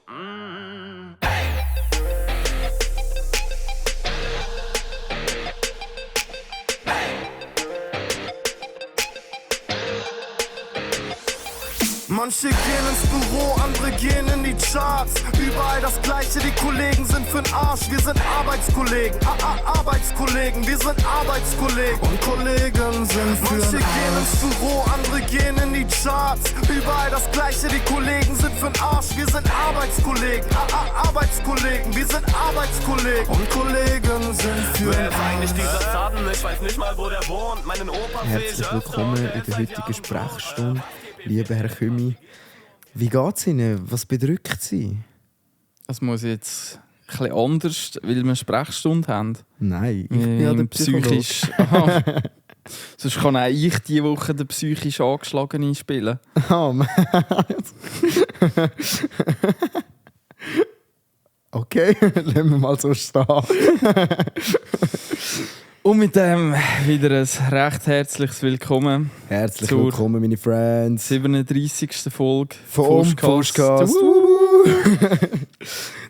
Manche gehen ins Büro, andere gehen in die Charts. Überall das Gleiche, die Kollegen sind für'n Arsch. Wir sind Arbeitskollegen, Arbeitskollegen. Wir sind Arbeitskollegen und Kollegen sind für'n Manche gehen ins Büro, andere gehen in die Charts. Überall das Gleiche, die Kollegen sind für'n Arsch. Wir sind Arbeitskollegen, Arbeitskollegen. Wir sind Arbeitskollegen und Kollegen sind für'n Arsch. Wer ist eigentlich dieser Zaden? Ich weiß nicht mal, wo der wohnt. Meinen Opa Herzlich willkommen in der heutigen Sprechstunde. Lieber Herr Kümi, wie geht es Ihnen? Was bedrückt Sie? Das muss jetzt ein bisschen anders, weil wir eine Sprechstunde haben. Nein, ich bin ja der psychisch. Sonst kann auch ich diese Woche den psychisch Angeschlagenen spielen. Oh Mann. Okay, lassen wir mal so stehen. Und mit dem wieder ein recht herzliches Willkommen. Herzlich willkommen, meine Friends. 37. Folge vom Podcast.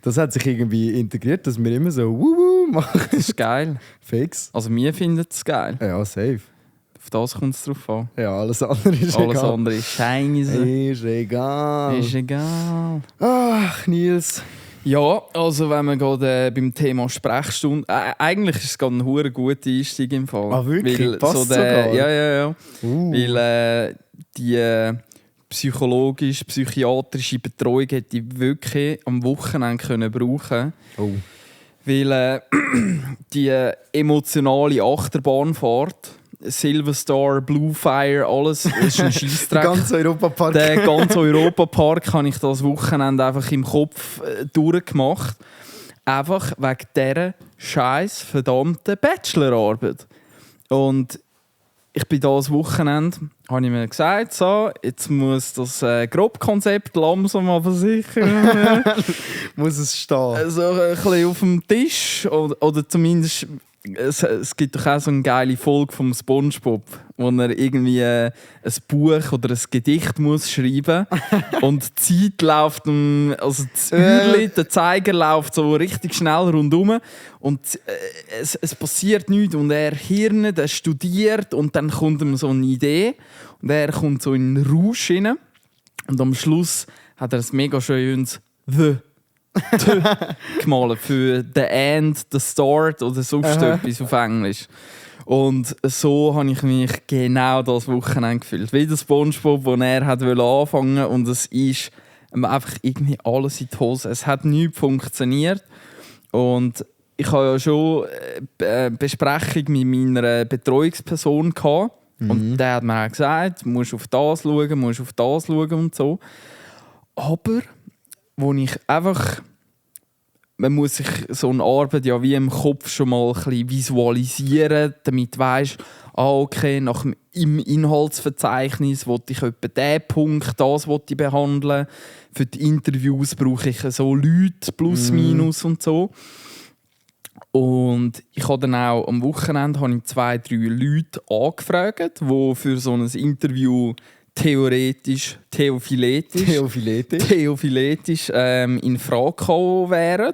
Das hat sich irgendwie integriert, dass wir immer so machen. Das ist geil. Fix. Also wir finden es geil. Ja, safe. Auf das kommt es drauf an. Ja, alles andere ist egal. Alles andere ist Scheiße. Ist egal. Ist egal. Ach, Nils. Ja, also wenn wir gerade beim Thema Sprechstunde... eigentlich ist es gerade ein hure guter Einstieg im Fall. Ah, wirklich? Weil Passt so sogar? Ja. Weil die psychologisch-psychiatrische Betreuung hätte ich wirklich am Wochenende können brauchen. Oh. Weil die emotionale Achterbahnfahrt, Silver Star, Blue Fire, alles ist ein Scheissdreck. Der ganze Europapark. Den ganzen Europapark habe ich das Wochenende einfach im Kopf durchgemacht. Einfach wegen dieser scheiß verdammten Bachelorarbeit. Und ich bin das Wochenende, habe ich mir gesagt, so, jetzt muss das Grobkonzept langsam mal versichern. Muss es stehen. So ein bisschen auf dem Tisch. Oder zumindest... Es gibt doch auch so eine geile Folge vom SpongeBob, wo er irgendwie ein Buch oder ein Gedicht muss schreiben und die Zeit läuft, also das Uhrli, der Zeiger läuft so richtig schnell rundum und es passiert nichts und er hirnet, er studiert und dann kommt ihm so eine Idee und er kommt so in den Rausch rein und am Schluss hat er ein mega schönes «The» gemalt für «The End», «The Start» oder sonst etwas auf Englisch. Und so habe ich mich genau das Wochenende gefühlt. Wie der SpongeBob, wo er anfangen wollte und es ist einfach irgendwie alles in die Hose. Es hat nichts funktioniert. Und ich hatte ja schon eine Besprechung mit meiner Betreuungsperson gehabt. Und der hat mir auch gesagt, du musst auf das schauen und so. Aber wo ich einfach... Man muss sich so eine Arbeit ja wie im Kopf schon mal ein bisschen visualisieren, damit du weisst, okay, im Inhaltsverzeichnis wollte ich etwa diesen Punkt, das wollte ich behandeln. Für die Interviews brauche ich so Leute, plus, minus und so. Und ich habe dann auch am Wochenende 2-3 Leute angefragt, die für so ein Interview theophiletisch in Frage gekommen wären.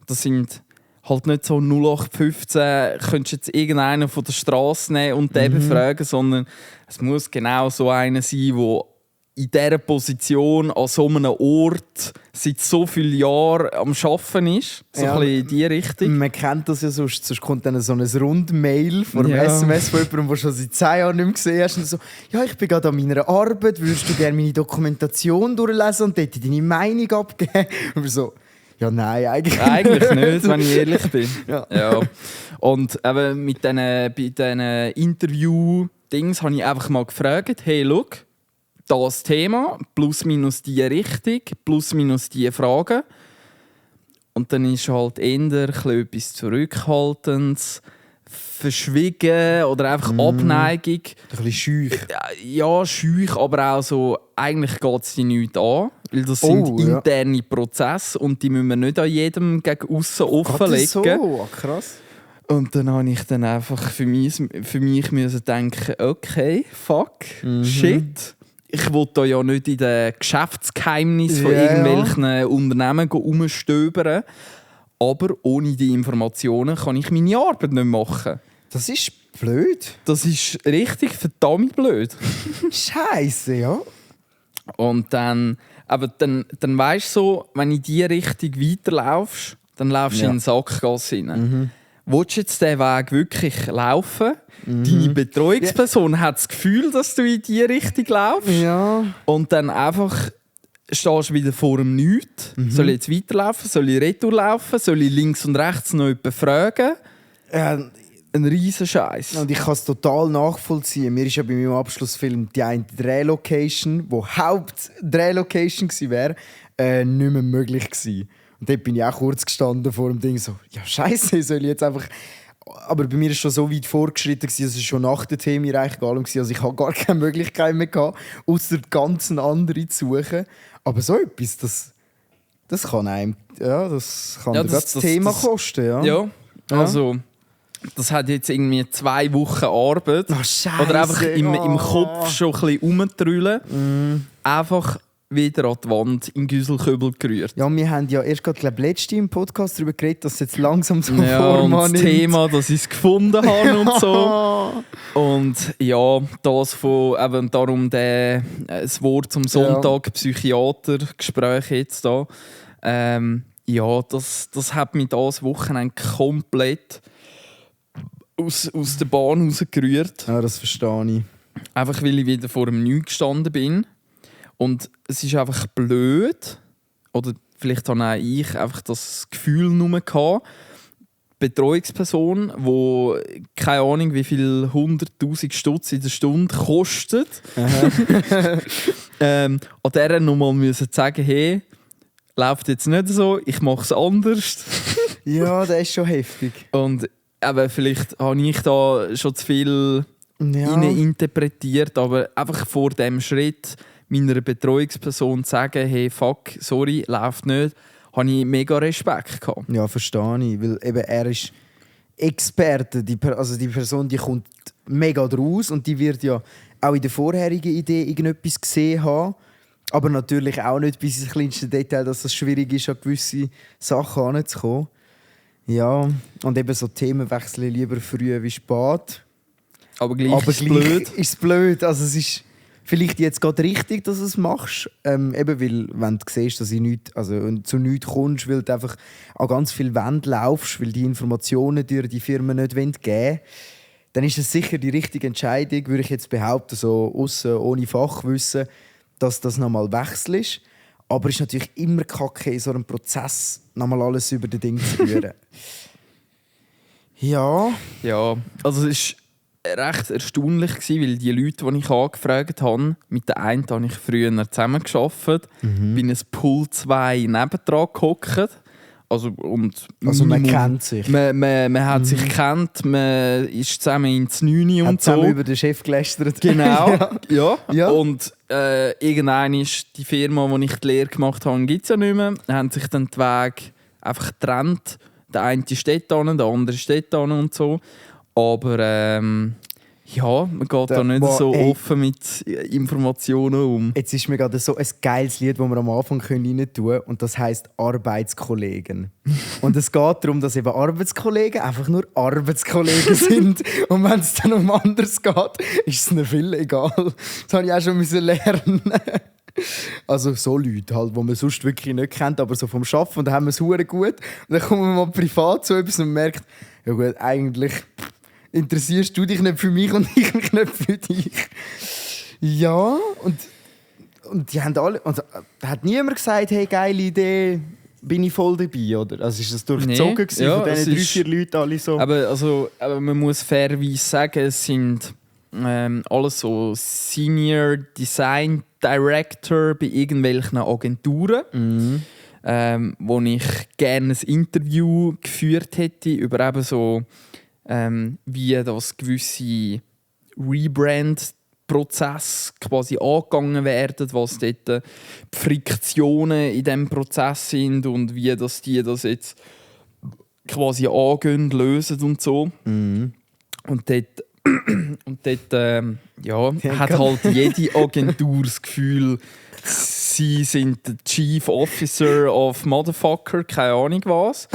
Das sind halt nicht so 0815, könntest du jetzt irgendeinen von der Straße nehmen und den befragen, sondern es muss genau so einer sein, der in dieser Position an so einem Ort seit so vielen Jahren am Arbeiten ist. So ein bisschen in diese Richtung. Man kennt das ja sonst kommt dann so ein Rundmail von einem SMS von jemandem, den du schon seit 10 Jahren nicht mehr gesehen hast. Und so, ja, ich bin gerade an meiner Arbeit, würdest du gerne meine Dokumentation durchlesen und dort deine Meinung abgeben? Und so, ja, nein, eigentlich nicht, wenn ich ehrlich bin. Ja. Und eben bei diesen Interview-Dings habe ich einfach mal gefragt, hey, look, das Thema, plus minus die Richtung, plus minus die Fragen. Und dann ist halt eher etwas Zurückhaltendes, verschwiegen oder einfach Abneigung. Ein bisschen schüch. Ja, schüch, aber auch so, eigentlich geht es dir nichts an. Weil das sind interne Prozesse und die müssen wir nicht an jedem gegen aussen offenlegen. So, krass. Und dann habe ich dann einfach für mich müssen denken, okay, fuck, shit. ich will da ja nicht in den Geschäftsgeheimnissen von irgendwelchen Unternehmen rumstöbern. Aber ohne die Informationen kann ich meine Arbeit nicht machen. Das ist blöd. Das ist richtig verdammt blöd. Scheiße, ja. Und dann weisst du so, wenn du in diese Richtung weiterlaufst, dann laufst du in den Sackgasse rein. Willst du jetzt diesen Weg wirklich laufen? Deine Betreuungsperson hat das Gefühl, dass du in diese Richtung laufst. Ja. Und dann einfach stehst du wieder vor dem Nichts. Soll ich jetzt weiterlaufen? Soll ich retour laufen? Soll ich links und rechts noch jemanden fragen? Ein riesen Scheiß. Und ich kann es total nachvollziehen. Mir ist ja bei meinem Abschlussfilm die eine Drehlocation, die Hauptdrehlocation gewesen wäre, nicht mehr möglich gewesen. Und dort bin ich auch kurz gestanden vor dem Ding so, ja Scheiße, soll ich jetzt einfach... Aber bei mir war es schon so weit fortgeschritten, dass es schon nach der Themeneingabe war. Also ich hatte gar keine Möglichkeit mehr, außer ganz andere zu suchen. Aber so etwas, das kann einem... Ja, das kann das Thema kosten. Ja. Also... Das hat jetzt irgendwie 2 Wochen Arbeit. Oh, Scheisse. Oder einfach im Kopf schon ein bisschen rumtrüllen. Einfach wieder an die Wand in Güsselkübel gerührt. Ja, wir haben ja erst gerade letzte im Podcast darüber geredet, dass es jetzt langsam zum Form annimmt. Das Thema, dass ich es gefunden habe und so. Und ja, das von eben darum das Wort zum Sonntag, Psychiater-Gespräch jetzt da. Ja, das hat mich das Wochenende komplett aus der Bahn rausgerührt. Ja, das verstehe ich. Einfach weil ich wieder vor dem Nichts gestanden bin. Und es ist einfach blöd. Oder vielleicht habe auch ich einfach das Gefühl nur gehabt. Betreuungsperson, die keine Ahnung wie viel 100'000 Stutz in der Stunde kostet. An der nochmal müssen sagen, hey, läuft jetzt nicht so, ich mache es anders. Ja, das ist schon heftig. Und eben, vielleicht habe ich da schon zu viel interpretiert, aber einfach vor dem Schritt meiner Betreuungsperson zu sagen, hey, fuck, sorry, läuft nicht, habe ich mega Respekt gehabt. Ja, verstehe ich, weil eben er ist Experte, die Person, die kommt mega draus und die wird ja auch in der vorherigen Idee irgendetwas gesehen haben, aber natürlich auch nicht bis ins kleinste Detail, dass es schwierig ist, an gewisse Sachen heranzukommen. Ja, und eben so Themenwechsel lieber früh wie spät. Aber gleich ist es blöd. Ist blöd. Also es ist vielleicht jetzt gerade richtig, dass du es machst. Eben weil, wenn du siehst, dass zu nichts kommst, weil du einfach an ganz viele Wände laufst, weil die Informationen dir die Firmen nicht geben wollen, dann ist es sicher die richtige Entscheidung, würde ich jetzt behaupten, so aussen, ohne Fachwissen, dass das nochmal Wechsel ist. Aber es ist natürlich immer kacke, in so einem Prozess nochmal alles über den Ding zu führen. Ja. Ja, also es war recht erstaunlich, weil die Leute, die ich angefragt habe, mit den einen habe ich früher zusammengearbeitet, bin ein Pool 2 nebendran gehockt. Also man kennt sich. Man hat sich gekannt, man ist zusammen ins 9 und so. Zusammen über den Chef gelästert. Genau, ja. Und irgendwann ist die Firma, die ich die Lehre gemacht habe, gibt es ja nicht mehr. Dann haben sich dann die Wege einfach getrennt. Der eine steht da, der andere steht da und so. Aber man geht da nicht so offen mit Informationen um. Jetzt ist mir gerade so ein geiles Lied, das wir am Anfang rein tun können. Und das heisst Arbeitskollegen. Und es geht darum, dass eben Arbeitskollegen einfach nur Arbeitskollegen sind. Und wenn es dann um anderes geht, ist es ihnen viel egal. Das habe ich auch schon lernen. Also so Leute, halt, die man sonst wirklich nicht kennt, aber so vom Arbeiten, und dann haben wir es verdammt gut. Und dann kommen wir mal privat zu etwas und merkt, ja gut, eigentlich interessierst du dich nicht für mich und ich mich nicht für dich. Ja, und die haben alle... Und hat niemand gesagt, hey, geile Idee, bin ich voll dabei, oder? Also ist das durchzogen von diesen 3-4 Leuten alle so? Aber man muss fairerweise sagen, es sind alles so Senior Design Director bei irgendwelchen Agenturen, wo ich gerne ein Interview geführt hätte über eben so wie das gewisse Rebrand-Prozess quasi angegangen werden, was dort die Friktionen in diesem Prozess sind und wie das die das jetzt quasi angehen, lösen und so. Und dort Und dort hat halt jede Agentur das Gefühl, sie sind der Chief Officer of Motherfucker, keine Ahnung was.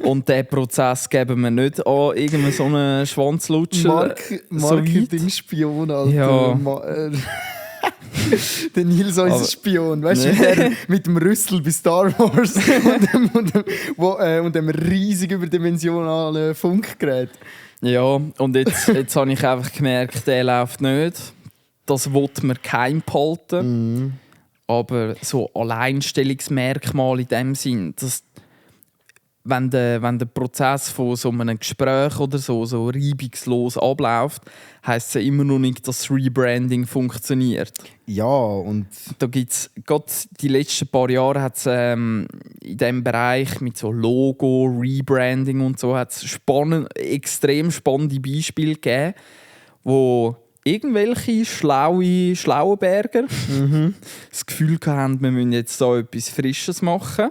Und diesen Prozess geben wir nicht an irgendeinen so einen Schwanzlutscher. Marketing-Spion, Alter. Ja. Der Nils, unser Spion. Weißt du, der mit dem Rüssel bei Star Wars und dem riesig überdimensionalen Funkgerät. Ja, und jetzt habe ich einfach gemerkt, der läuft nicht. Das will man kein behalten. Aber so Alleinstellungsmerkmal in dem Sinn, dass wenn der Prozess von so einem Gespräch oder so reibungslos abläuft, heisst es ja immer noch nicht, dass das Rebranding funktioniert. Ja, und da gibt's gerade die letzten paar Jahre hat's in diesem Bereich mit so Logo, Rebranding und so hat's extrem spannende Beispiele gegeben, wo irgendwelche Schlauenberger das Gefühl hatten, wir müssen jetzt da etwas Frisches machen.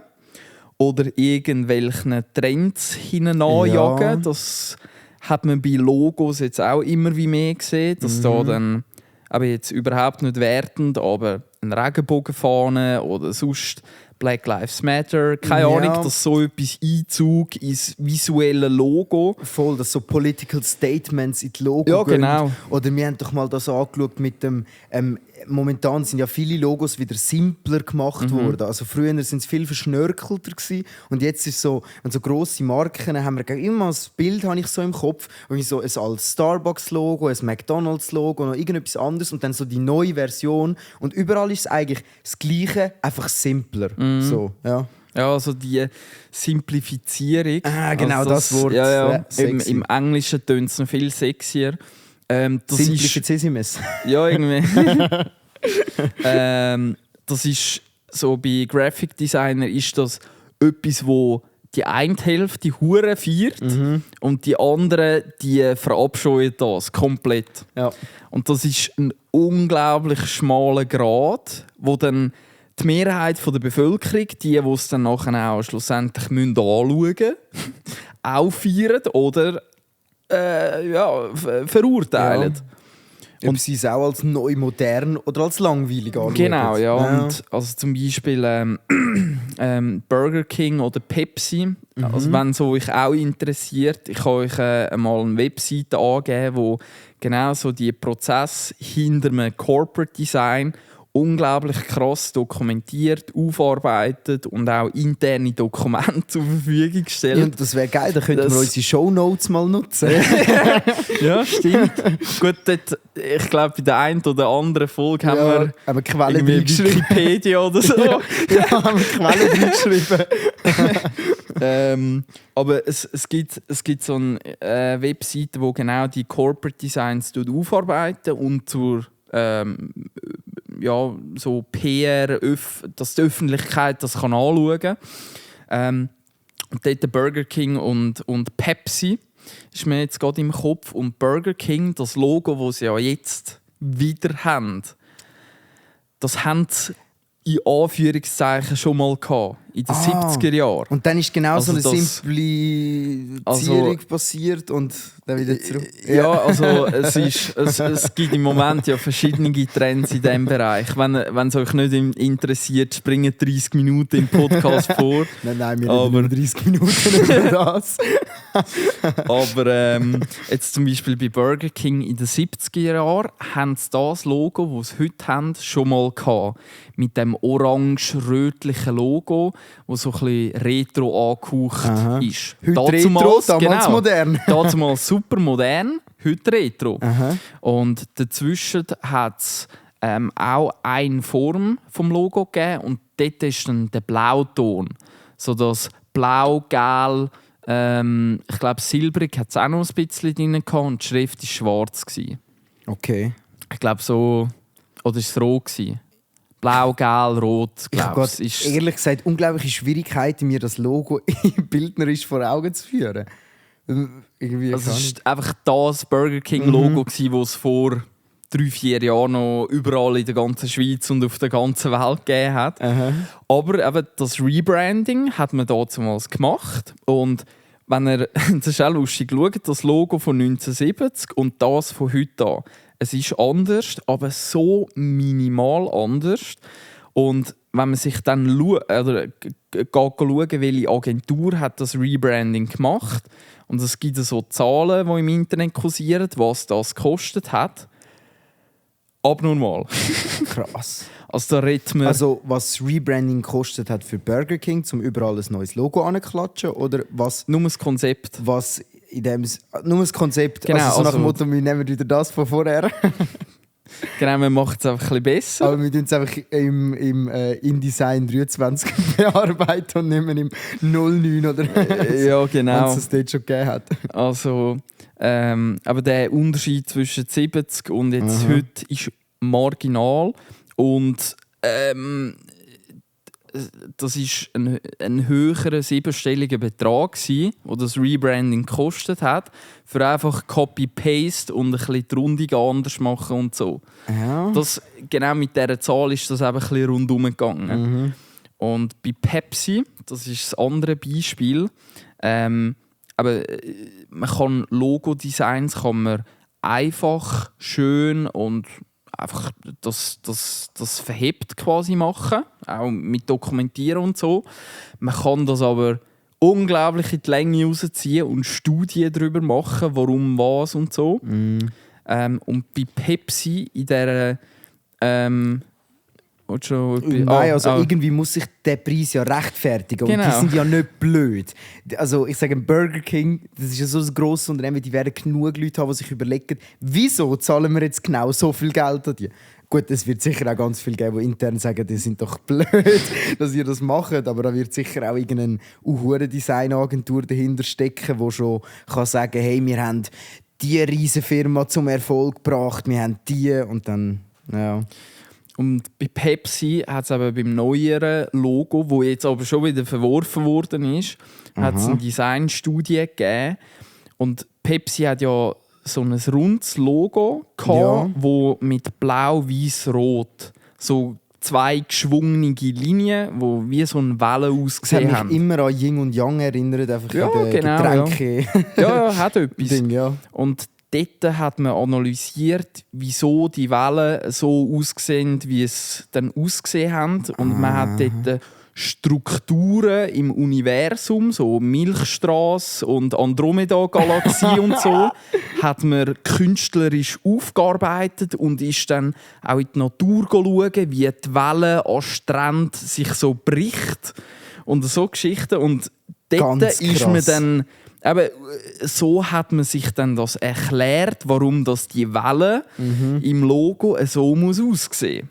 Oder irgendwelchen Trends hineinjagen. Ja. Das hat man bei Logos jetzt auch immer wie mehr gesehen, dass da dann, aber jetzt überhaupt nicht wertend, aber eine Regenbogenfahne oder sonst Black Lives Matter, keine Ahnung, dass so etwas Einzug ins visuelle Logo. Voll, dass so Political Statements in die Logo gehen. Genau. Oder wir haben doch mal das angeschaut mit dem momentan sind ja viele Logos wieder simpler gemacht worden. Also früher sind es viel verschnörkelter gewesen. Und jetzt ist so, wenn so grosse Marken haben wir immer ein Bild, habe ich so im Kopf, wo ich so ein altes Starbucks-Logo, ein McDonalds-Logo, noch irgendetwas anderes und dann so die neue Version. Und überall ist es eigentlich das Gleiche, einfach simpler. So, ja. Ja, also die Simplifizierung. Genau, also das Wort. Ja. Im Englischen tönt es noch viel sexier. Simplicissimus. Ja, irgendwie. Das ist so bei Graphic Designer ist das etwas, wo die eine Hälfte hure feiert und die andere die verabscheut das komplett. Ja. Und das ist ein unglaublich schmaler Grat, wo dann die Mehrheit der Bevölkerung, die es dann nachher auch schlussendlich anschauen müssen, auch feiern oder verurteilen. Ja. Und sie es auch als neu modern oder als langweilig anschauen. Genau, ja. Und also zum Beispiel Burger King oder Pepsi. Also wenn es euch auch interessiert, ich kann euch mal eine Webseite angeben, wo genau so die Prozesse hinter einem Corporate Design unglaublich krass dokumentiert, aufarbeitet und auch interne Dokumente zur Verfügung stellt. Ja, das wäre geil, da könnten wir unsere Shownotes mal nutzen. Ja, stimmt. Gut, dort, ich glaube, bei der einen oder anderen Folge haben wir Quellen Wikipedia oder so. Ja, haben wir Quellen geschrieben. Aber es gibt so eine Webseite, die genau die Corporate Designs aufarbeiten und zur so PR, dass die Öffentlichkeit das kann anschauen kann. Und dort Burger King und Pepsi ist mir jetzt gerade im Kopf. Und Burger King, das Logo, das sie ja jetzt wieder haben, das haben sie in Anführungszeichen schon mal gehabt, in den 70er Jahren. Und dann ist genau so eine Simplifizierung passiert und dann wieder zurück. Ja, also es gibt im Moment ja verschiedene Trends in diesem Bereich. Wenn es euch nicht interessiert, springen 30 Minuten im Podcast vor. Nein, wir reden nur 30 Minuten über das. Aber jetzt zum Beispiel bei Burger King in den 70er Jahren haben sie das Logo, das sie heute haben, schon mal gehabt. Mit dem orange-rötlichen Logo, das so ein bisschen retro angehaucht ist. Heute retro, damals modern. Damals super modern, heute retro. Aha. Und dazwischen hat es auch eine Form vom Logo gegeben und dort ist dann der Blauton. So das Blau-Gel, ich glaube silbrig hat es auch noch ein bisschen drin gehabt und die Schrift war schwarz. Okay. Ich glaube so, oder war es rot? Blau, Gel, Rot, glaube ich. Ehrlich gesagt, unglaubliche Schwierigkeiten, mir das Logo bildnerisch vor Augen zu führen. Irgendwie also es war einfach das Burger King-Logo, das es vor 3-4 Jahren noch überall in der ganzen Schweiz und auf der ganzen Welt gegeben hat. Aber eben das Rebranding hat man damals gemacht. Und das ist auch lustig, schaut das Logo von 1970 und das von heute an. Es ist anders, aber so minimal anders. Und wenn man sich dann schauen, welche Agentur hat das Rebranding gemacht, und es gibt so Zahlen, die im Internet kursieren, was das gekostet hat. Abnormal. Krass. Also, da redet man Also, was das Rebranding gekostet hat für Burger King, um überall ein neues Logo anzuklatschen? Oder was, nur das Konzept. was in dem... Nur das Konzept, Genau, also so nach dem also- Motto, wir nehmen wieder das von vorher. Genau, man macht es einfach ein bisschen besser. Aber wir tun es einfach im InDesign 23 bearbeiten und nehmen im 09 oder Ja, wenn genau. es das dort schon gegeben hat. Also, aber der Unterschied zwischen 70 und jetzt Aha. heute ist marginal. Und das war ein höherer siebenstelliger Betrag, den das Rebranding gekostet hat, für einfach Copy-Paste und ein bisschen die Rundung anders machen und so. Ja. Das, genau mit dieser Zahl ist das eben ein bisschen rundum gegangen. Und bei Pepsi, das ist das andere Beispiel, aber man kann Logo-Designs kann man einfach, schön und einfach das verhebt quasi machen, auch mit Dokumentieren und so. Man kann das aber unglaublich in die Länge rausziehen und Studien darüber machen, warum, was und so. Und bei Pepsi in dieser Nein, also irgendwie muss sich der Preis ja rechtfertigen. Und Genau. die sind ja nicht blöd. Also ich sage, Burger King, das ist ja so ein grosses Unternehmen, die werden genug Leute haben, die sich überlegen, wieso zahlen wir jetzt genau so viel Geld an die? Gut, es wird sicher auch ganz viel geben, die intern sagen, die sind doch blöd, dass ihr das macht. Aber da wird sicher auch irgendeine Designagentur dahinter stecken, die schon kann sagen, hey, wir haben diese riesige Firma zum Erfolg gebracht, wir haben die und dann, ja. Und bei Pepsi hat es aber beim neueren Logo, wo jetzt aber schon wieder verworfen worden ist, hat es eine Designstudie gegeben. Und Pepsi hat ja so ein rundes Logo gehabt, Ja. wo mit Blau, Weiß, Rot so zwei geschwungene Linien, die wie so eine Welle Das hat ausgesehen mich haben. immer an Yin und Yang erinnert, einfach Ja, in den genau, Getränke. Ja, hat etwas. Ding, ja. Und dort hat man analysiert, wieso die Wellen so aussehen, wie es dann ausgesehen haben. Und man hat dort Strukturen im Universum, so Milchstraße und Andromeda-Galaxie und so, hat man künstlerisch aufgearbeitet und ist dann auch in die Natur schauen, wie die Welle an Stränden sich so bricht und so Geschichten. Und dort Ganz ist man krass. dann aber so hat man sich dann das erklärt, warum das die Welle im Logo so muss aussehen.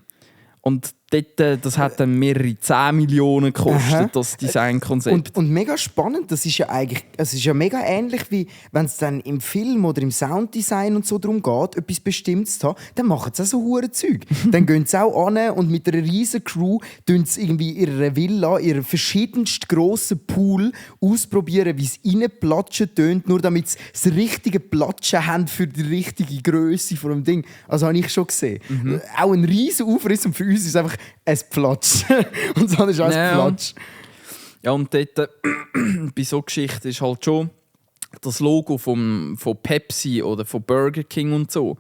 Und dort, das hat dann mehrere 10 Millionen gekostet, Aha. das Designkonzept. Und mega spannend, das ist ja eigentlich, es ist ja mega ähnlich wie wenn es dann im Film oder im Sounddesign und so darum geht, etwas Bestimmtes zu haben, dann machen sie auch so hure Zeug. Dann gehen sie auch an und mit einer riesen Crew tun sie irgendwie in ihrer Villa, ihren verschiedenst grossen Pool ausprobieren, wie es reinplatschen tönt, nur damit sie das richtige Platschen haben für die richtige Größe von dem Ding. Also habe ich schon gesehen. Auch ein riesen Aufriss und für uns ist es einfach ein Platsch. Und so ist auch ein Ja. Platsch. Ja, und dort, bei so Geschichten ist halt schon das Logo von Pepsi oder von Burger King und so.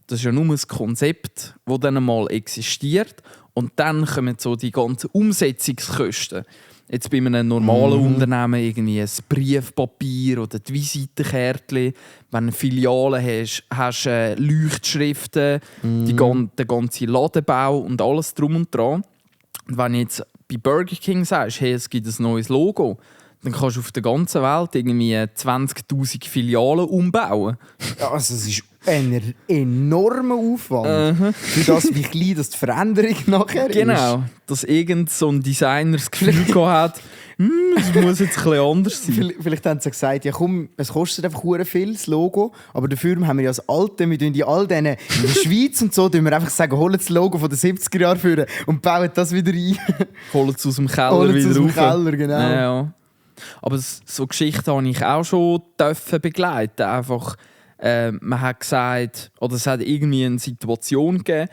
Das ist ja nur ein Konzept, das dann mal existiert. Und dann kommen so die ganzen Umsetzungskosten. Jetzt bei einem normalen Unternehmen irgendwie ein Briefpapier oder die Visitenkärtchen. Wenn du eine Filiale hast Leuchtschriften, der ganze Ladenbau und alles drum und dran. Und wenn du jetzt bei Burger King sagst, hey, es gibt ein neues Logo, dann kannst du auf der ganzen Welt irgendwie 20'000 Filialen umbauen. Ja, also es ist ein enormer Aufwand. Für das, wie klein das die Veränderung nachher ist. Genau, dass irgend so ein Designer das Gefühl gehabt hat, es muss jetzt ein bisschen anders sein. Vielleicht haben sie gesagt, ja komm, es kostet einfach hure viel, das Logo, aber dafür haben wir ja das alte, wir tun in all denen, in der Schweiz und so, tun wir einfach sagen, holen das Logo von den 70er Jahren führen und bauen das wieder ein. Holen es aus dem Keller Holen es wieder aus dem rauf. Keller, genau. Ja. Aber so Geschichten habe ich auch schon begleiten. Einfach, man hat gesagt, oder es hat irgendwie eine Situation gegeben,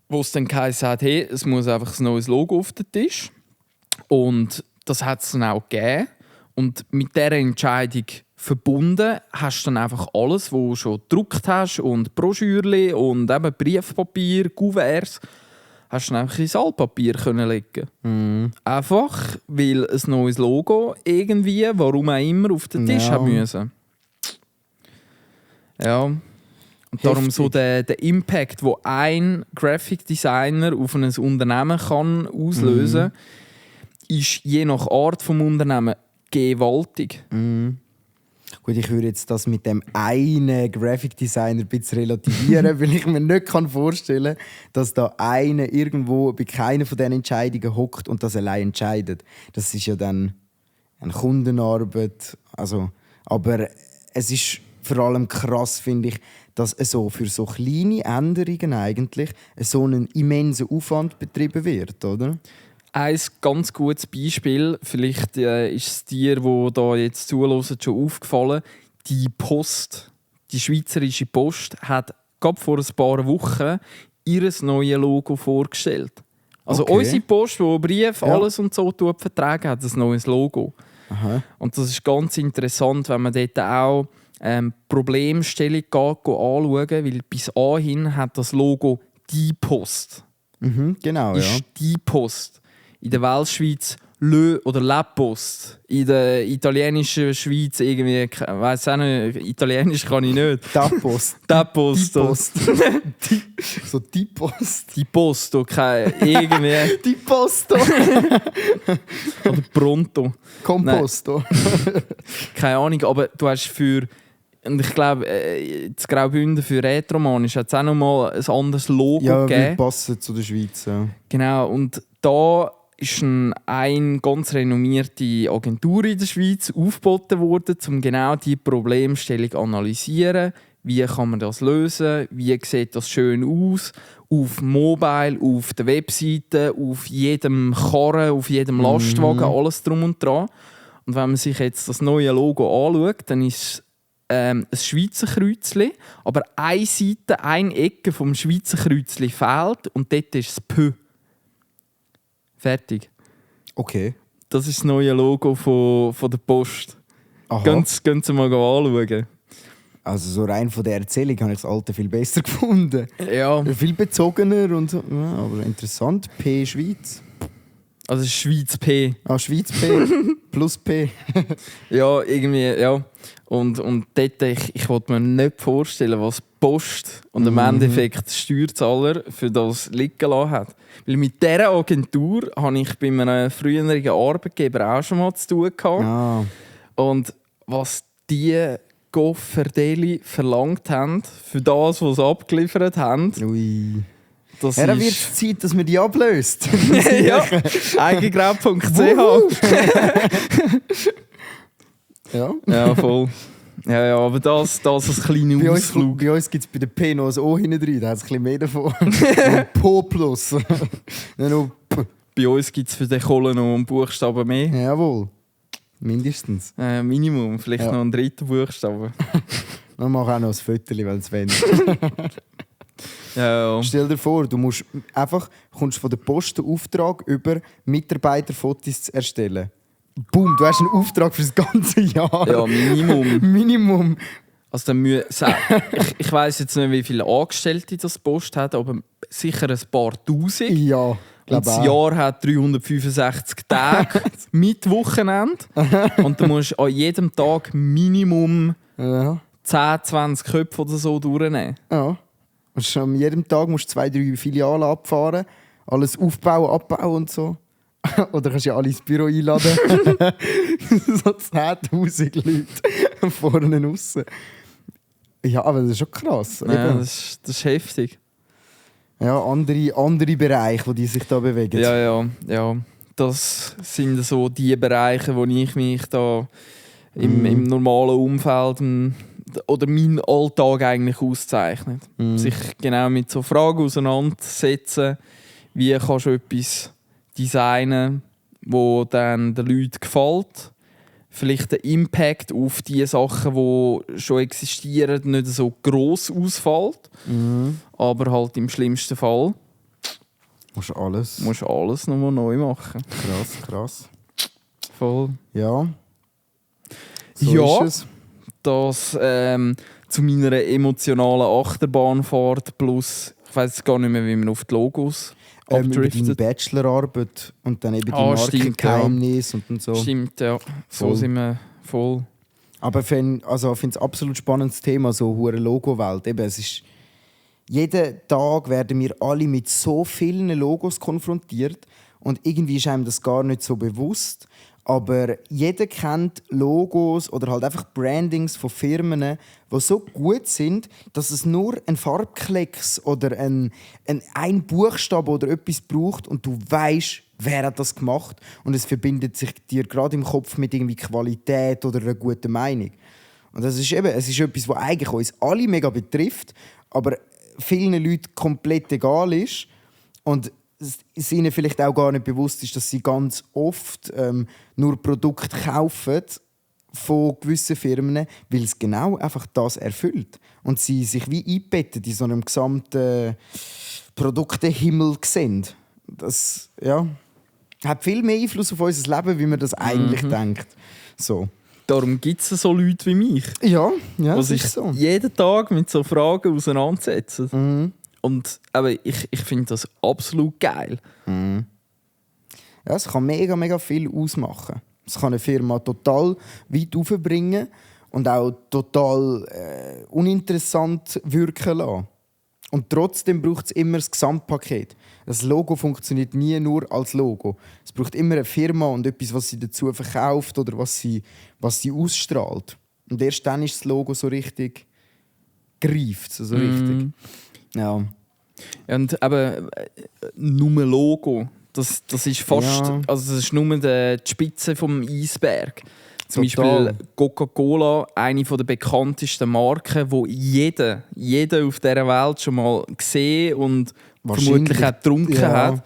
wo es dann geheißen hat, hey, es muss einfach ein neues Logo auf den Tisch. Und das hat es dann auch gegeben. Und mit dieser Entscheidung verbunden hast du dann einfach alles, was du schon gedruckt hast und Broschürchen und eben Briefpapier, Kuverts, hast du dann einfach ins Altpapier können legen. Einfach, weil ein neues Logo irgendwie, warum auch immer, auf den Tisch haben müssen. Ja. Und darum so der Impact, den ein Graphic Designer auf ein Unternehmen kann auslösen kann, ist je nach Art des Unternehmens gewaltig. Gut, ich würde jetzt das mit dem einen Graphic Designer ein bisschen relativieren, weil ich mir nicht vorstellen kann, dass da einer irgendwo bei keiner von diesen Entscheidungen hockt und das allein entscheidet. Das ist ja dann eine Kundenarbeit. Also, aber es ist vor allem krass, finde ich, dass so für so kleine Änderungen eigentlich so einen immensen Aufwand betrieben wird, oder? Ein ganz gutes Beispiel, vielleicht ist es dir, die da jetzt zuhören, schon aufgefallen, die Post, die Schweizerische Post, hat gerade vor ein paar Wochen ihr neues Logo vorgestellt. Also unsere Post, die Brief, alles und so vertragen, hat ein neues Logo. Aha. Und das ist ganz interessant, wenn man dort auch Problemstellung anschauen, weil bis dahin hat das Logo «Die Post». Genau, ist «Die Post». In der Weltschweiz «Le» oder «La Post». In der italienischen Schweiz irgendwie, ich weiss auch nicht, Italienisch kann ich nicht. «Da Post». «Da Post». «Die Post». So «Die Post». «Die Post», okay, irgendwie. «Die Posto». Oder «Pronto». «Composto». Keine Ahnung, aber du hast für... Und ich glaube, das Graubünden für Retromanisch hat es auch noch mal ein anderes Logo gegeben. Ja, wir passen zu der Schweiz. Ja. Genau, und da ist eine ganz renommierte Agentur in der Schweiz aufgeboten worden, um genau diese Problemstellung zu analysieren. Wie kann man das lösen? Wie sieht das schön aus? Auf Mobile, auf der Webseite, auf jedem Karren, auf jedem Lastwagen, alles drum und dran. Und wenn man sich jetzt das neue Logo anschaut, dann ist ein Schweizer Kreuzchen, aber eine Seite, eine Ecke vom Schweizer Kreuzchen fehlt und dort ist das «P». Fertig. Okay. Das ist das neue Logo von der Post. Aha. Gehen Sie mal anschauen. Also so rein von der Erzählung habe ich das alte viel besser gefunden. Ja, Viel bezogener und so. Ja, aber interessant. P Schweiz. also es ist Schweiz P. Ah, Schweiz P plus P. Ja, irgendwie, ja. Und dort, ich wollte mir nicht vorstellen, was die Post und im Endeffekt der Steuerzahler für das liegen lassen hat. Weil mit dieser Agentur habe ich bei einem früheren Arbeitgeber auch schon mal zu tun gehabt. Ah. Und was die Gofferdeli verlangt haben, für das, was sie abgeliefert haben, Ui. das Ja, dann wird ist... es Zeit, dass man die ablöst. ja, eigengrab.ch. Ja. Ja, voll. Ja, aber das als kleiner Ausflug. Bei uns gibt es bei der P noch ein O hinten drin, da hat es ein bisschen mehr davon. Po plus. Nicht nur P. Bei uns gibt es für den Kohle noch einen Buchstaben mehr. Jawohl. Mindestens. Minimum, vielleicht Ja. noch einen dritten Buchstaben. Dann mach auch noch ein Foto, weil es wollen. Ja. Stell dir vor, du kommst von der Post den Auftrag über, Mitarbeiterfotos zu erstellen. Boom, du hast einen Auftrag für das ganze Jahr. Ja, Minimum. Minimum. Also dann ich weiss jetzt nicht, wie viele Angestellte das Post hat, aber sicher ein paar Tausend. Ja, Und glaube das auch. Jahr hat 365 Tage mit Wochenende. Und du musst an jedem Tag Minimum Ja. 10, 20 Köpfe oder so durchnehmen. Ja. Und an jedem Tag musst du 2-3 Filialen abfahren, alles aufbauen, abbauen und so. Oder kannst du ja alle ins Büro einladen. So 10'000 Leute vorne raus. Ja, aber das ist schon krass. Ja, Eben. das ist heftig. Ja, andere Bereiche, die sich da bewegen. Ja. Das sind so die Bereiche, wo ich mich da im normalen Umfeld oder meinen Alltag eigentlich auszeichnet. Sich genau mit so Fragen auseinandersetzen, wie kannst du etwas designen, wo dann den Leuten gefällt. Vielleicht der Impact auf die Sachen, die schon existieren, nicht so gross ausfällt. Aber halt im schlimmsten Fall Musst alles. musst du alles nochmal neu machen. Krass. Voll. Ja. So ist es. Das zu meiner emotionalen Achterbahnfahrt plus, ich weiß gar nicht mehr, wie man auf die Logos Über deine abdriftet. Bachelorarbeit und dann eben die Stimmt, Markengeheimnisse und so. Stimmt, ja. So Voll. sind wir voll. Aber ich finde es ein absolut spannendes Thema, so hure Logo-Welt. Eben, es ist, jeden Tag werden wir alle mit so vielen Logos konfrontiert und irgendwie ist einem das gar nicht so bewusst. Aber jeder kennt Logos oder halt einfach Brandings von Firmen, die so gut sind, dass es nur ein Farbklecks oder ein Buchstabe oder etwas braucht und du weißt, wer hat das gemacht und es verbindet sich dir gerade im Kopf mit irgendwie Qualität oder einer guten Meinung. Und das ist eben, es ist etwas, was eigentlich uns alle mega betrifft, aber vielen Leuten komplett egal ist und es ihnen vielleicht auch gar nicht bewusst ist, dass sie ganz oft nur Produkte kaufen von gewissen Firmen, weil es genau einfach das erfüllt. Und sie sich wie einbetten in so einem gesamten Produktehimmel sehen. Das hat viel mehr Einfluss auf unser Leben, wie man das eigentlich denkt. So. Darum gibt es so Leute wie mich, Ja, die das sich ist so. jeden Tag mit so Fragen auseinandersetzen. Mhm. Und aber ich finde das absolut geil. Ja, es kann mega, mega viel ausmachen. Es kann eine Firma total weit aufbringen und auch total uninteressant wirken lassen. Und trotzdem braucht es immer das Gesamtpaket. Das Logo funktioniert nie nur als Logo. Es braucht immer eine Firma und etwas, was sie dazu verkauft oder was sie ausstrahlt. Und erst dann ist das Logo so richtig greift, so richtig. Ja. Und aber nur Logo, das ist fast, Ja. also das ist nur die Spitze vom Eisberg. Zum Total. Beispiel Coca-Cola, eine der bekanntesten Marken, wo jeder auf dieser Welt schon mal gesehen und vermutlich auch getrunken hat.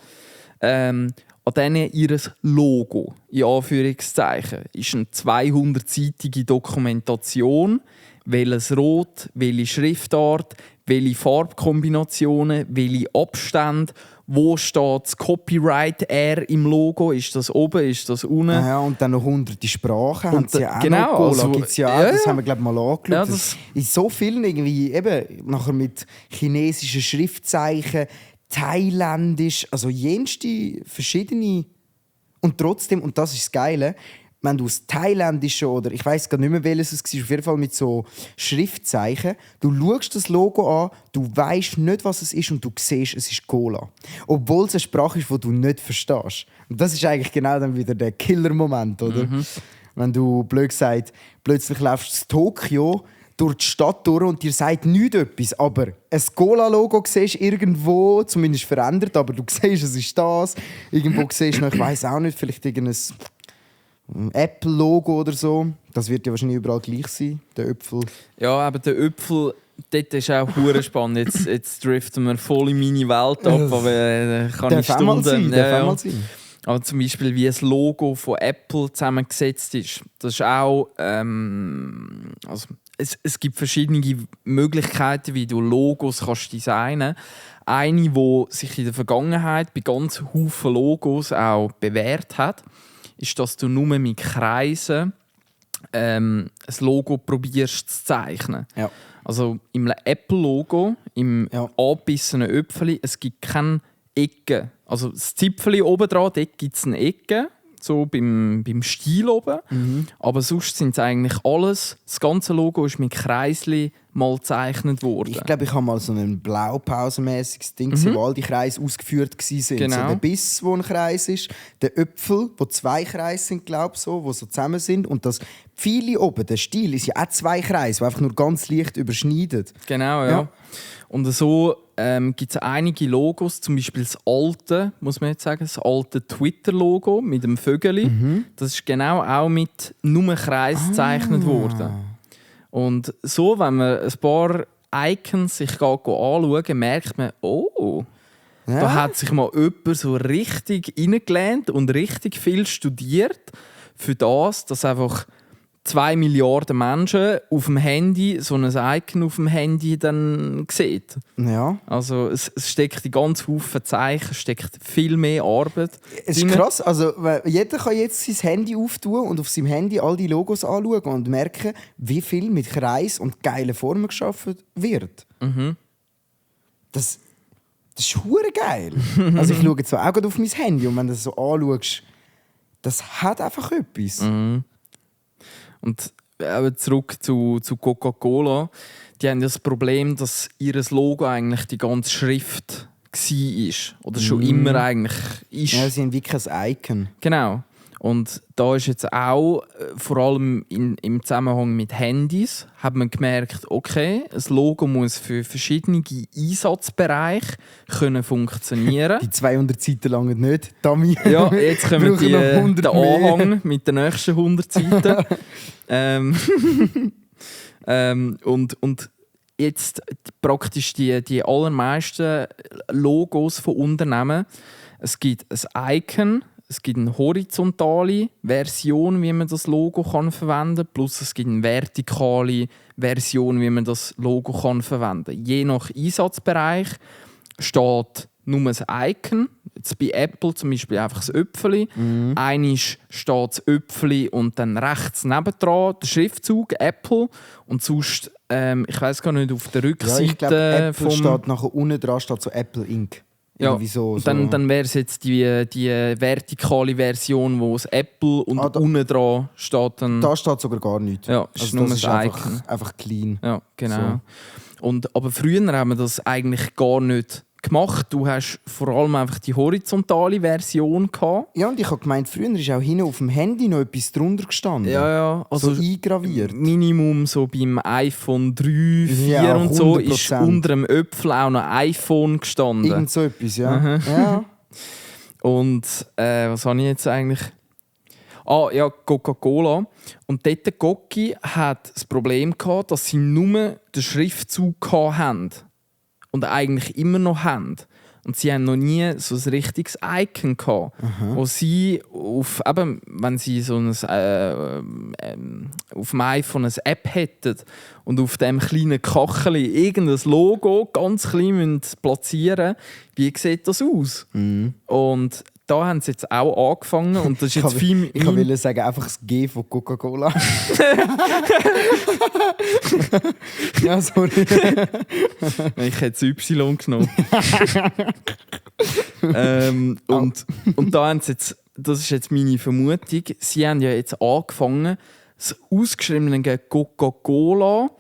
An denen ihr Logo, in Anführungszeichen, ist eine 200-seitige Dokumentation, welches Rot, welche Schriftart, welche Farbkombinationen, welche Abstände, wo steht das Copyright R im Logo, ist das oben, ist das unten? Ja, und dann noch hunderte Sprachen haben sie ja auch genau, noch. Cola also, gibt's ja auch, ja, das ja. haben wir glaube ich mal angeschaut. Ja, Das in so vielen irgendwie, eben, nachher mit chinesischen Schriftzeichen, thailändisch, also jenste verschiedene. Und trotzdem, und das ist das Geile, wenn du aus thailändischen oder ich weiß gar nicht mehr, welches es war, auf jeden Fall mit so Schriftzeichen, du schaust das Logo an, du weißt nicht, was es ist und du siehst, es ist Cola. Obwohl es eine Sprache ist, die du nicht verstehst. Und das ist eigentlich genau dann wieder der Killer-Moment, oder? Wenn du, blöd gesagt, plötzlich läufst du in Tokio durch die Stadt durch und dir sagt nichts etwas, aber ein Cola-Logo siehst du irgendwo, zumindest verändert, aber du siehst, es ist das. Irgendwo siehst du noch, ich weiss auch nicht, vielleicht irgendein Apple-Logo oder so. Das wird ja wahrscheinlich überall gleich sein, der Äpfel. Ja, aber der Äpfel, dort ist auch hure spannend. Jetzt driften wir voll in meine Welt ab, aber kann ich Darf auch mal sein, Stunden... darf auch mal sein. Aber zum Beispiel, wie das Logo von Apple zusammengesetzt ist, das ist auch... also es gibt verschiedene Möglichkeiten, wie du Logos kannst designen kannst. Eine, die sich in der Vergangenheit bei ganz vielen Logos auch bewährt hat, ist, dass du nur mit Kreisen ein Logo probierst zu zeichnen. Ja. Also im Apple-Logo, im angebissenen Öpfeli, es gibt keine Ecken. Also das Zipfeli oben dran, dort gibt es eine Ecke, so beim Stiel oben. Aber sonst sind es eigentlich alles, das ganze Logo ist mit Kreisli mal gezeichnet worden. Ich glaube, ich habe mal so ein blaupausenmäßiges Ding gesehen, wo all die Kreise ausgeführt waren. Genau. So der Biss, wo ein Kreis ist, der Äpfel, wo 2 Kreise sind, glaube ich, so, wo so zusammen sind. Und das Pfeile oben, der Stiel, ist ja auch 2 Kreise, die einfach nur ganz leicht überschneiden. Genau, ja. Und so gibt es einige Logos, zum Beispiel das alte, muss man jetzt sagen, das alte Twitter-Logo mit dem Vögeli. Das ist genau auch mit nur Kreis gezeichnet worden. Und so, wenn man ein paar Icons sich anschaut, merkt man, oh, da hat sich mal jemand so richtig reingelernt und richtig viel studiert für das, dass einfach 2 Milliarden Menschen auf dem Handy so ein Icon auf dem Handy dann sieht. Ja. Also es steckt in ganz Haufen Zeichen, steckt viel mehr Arbeit. Es ist krass, also jeder kann jetzt sein Handy auftun und auf seinem Handy all die Logos anschauen und merken, wie viel mit Kreis und geilen Formen geschaffen wird. Mhm. Das ist hure geil. Also ich schaue zwar auch gerade auf mein Handy und wenn du das so anschaust, das hat einfach etwas. Mhm. Und zurück zu Coca-Cola. Die haben das Problem, dass ihr Logo eigentlich die ganze Schrift war. Oder schon immer eigentlich ist. Ja, sie haben wirklich ein Icon. Genau. Und da ist jetzt auch, vor allem im Zusammenhang mit Handys, hat man gemerkt, okay, ein Logo muss für verschiedene Einsatzbereiche können funktionieren. Die 200 Seiten lang nicht. Dummy. Ja, jetzt kommen den Anhang mit den nächsten 100 Seiten. Und jetzt praktisch die allermeisten Logos von Unternehmen. Es gibt ein Icon, es gibt eine horizontale Version, wie man das Logo verwenden kann, plus es gibt eine vertikale Version, wie man das Logo verwenden kann. Je nach Einsatzbereich steht nur ein Icon. Jetzt bei Apple zum Beispiel einfach das Öpfeli. Einmal steht das Öpfeli und dann rechts nebendran der Schriftzug Apple. Und sonst, ich weiss gar nicht, auf der Rückseite ich glaube, Apple steht nachher unten dran steht so Apple Inc. Ja, so. Dann wäre es jetzt die vertikale Version, wo es Apple und unten dran steht. Dann, da steht sogar gar nichts. Ja, ist nur das ist ein Icon. einfach clean. Ja, genau. So. Aber früher haben wir das eigentlich gar nicht gemacht. Du hast vor allem einfach die horizontale Version gehabt. Ja, und ich habe gemeint, früher ist auch hinten auf dem Handy noch etwas drunter gestanden. Ja. Also so eingraviert. Minimum so beim iPhone 3, 4 und so 100%. Ist unter dem Öpfel auch noch iPhone gestanden. Irgend so etwas, ja. Ja. Und was habe ich jetzt eigentlich? Coca-Cola. Und dort Coca hat das Problem gehabt, dass sie nur den Schriftzug hatten. Und eigentlich immer noch haben. Und sie haben noch nie so ein richtiges Icon gehabt, wo sie wenn sie so auf dem iPhone eine App hätten und auf dem kleinen Kacheli irgendein Logo ganz klein platzieren müssen, wie sieht das aus? Und da haben sie jetzt auch angefangen und das ist jetzt viel... Ich wollte sagen, einfach das G von Coca-Cola. Ja, sorry. Ich hätte das Y genommen. Und da haben sie jetzt, das ist jetzt meine Vermutung, sie haben ja jetzt angefangen, das ausgeschriebene Coca-Cola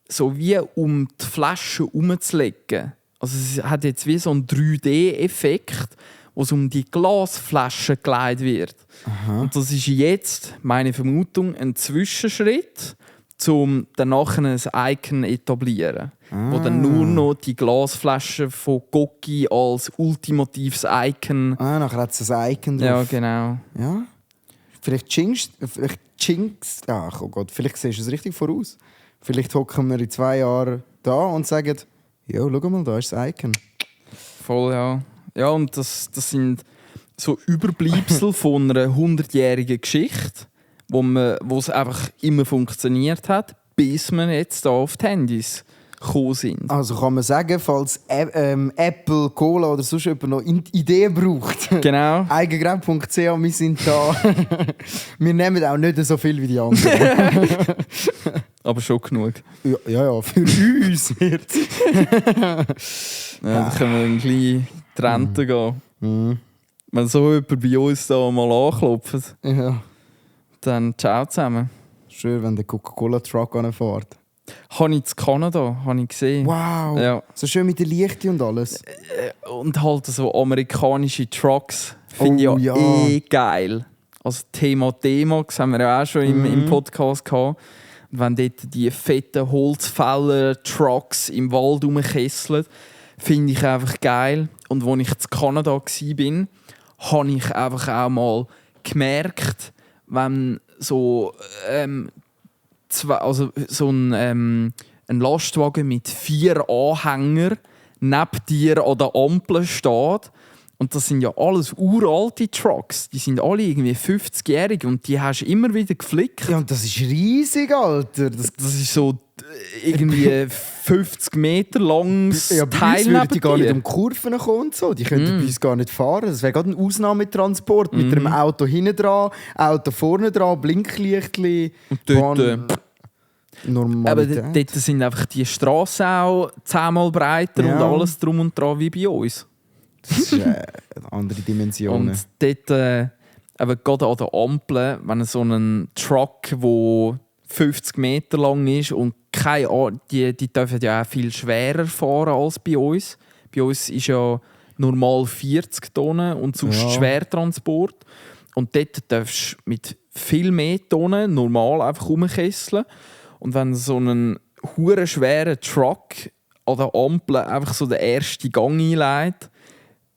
so wie um die Flasche herumzulegen. Also es hat jetzt wie so einen 3D-Effekt, wo es um die Glasflasche geleitet wird. Und das ist jetzt, meine Vermutung, ein Zwischenschritt, um danach ein Icon zu etablieren. Wo dann nur noch die Glasflasche von Coca als ultimatives Icon... nachher hat es ein Icon drauf. Ja, genau. Ja. Vielleicht oh Gott, vielleicht siehst du es richtig voraus. Vielleicht hocken wir in 2 Jahren da und sagen, ja, schau mal, da ist das Icon. Voll, ja. Ja, und das sind so Überbleibsel von einer 100-jährigen Geschichte, wo es einfach immer funktioniert hat, bis wir jetzt hier auf die Handys gekommen sind. Also kann man sagen, falls Apple, Cola oder sonst jemand noch Ideen braucht, genau. Eigengrad.ch, wir sind da. Wir nehmen auch nicht so viel wie die anderen. Aber schon genug. Ja, für uns wird dann können wir ein bisschen die Rente gehen. Wenn so jemand bei uns da mal anklopft, dann ciao zusammen. Schön, wenn der Coca-Cola-Truck anfährt. Habe ich in Kanada gesehen. Wow! Ja. So schön mit den Lichten und alles. Und halt so amerikanische Trucks finde ich ja geil. Also Thema D-Max haben wir ja auch schon im Podcast gehabt. Und wenn dort die fetten Holzfäller-Trucks im Wald rumkesseln, finde ich einfach geil. Und als ich in Kanada war, habe ich einfach auch mal gemerkt, wenn so ein Lastwagen mit 4 Anhängern neben dir an der Ampel steht Und das sind ja alles uralte Trucks. Die sind alle irgendwie 50-jährig und die hast du immer wieder geflickt. Ja, und das ist riesig, Alter. Das ist so irgendwie 50 Meter langes Ja, bei Teil uns neben würden die gar nicht dir. um Kurven kommen und so. Die könnten bei uns gar nicht fahren. Das wäre gerade ein Ausnahmetransport mit einem Auto hinten dran, Auto vorne dran, Blinklichtli. Und dort, aber Normalität. dort sind einfach die Straßen auch 10-mal breiter Ja. und alles drum und dran wie bei uns. Das ist andere Dimensionen. Und dort, eben gerade an der Ampel, wenn so ein Truck, der 50 Meter lang ist und die dürfen ja auch viel schwerer fahren als bei uns. Bei uns ist ja normal 40 Tonnen und sonst Ja. Schwertransport. Und dort darfst du mit viel mehr Tonnen normal einfach rumkesseln. Und wenn so einen hure schweren Truck an der Ampel einfach so den ersten Gang einleitet,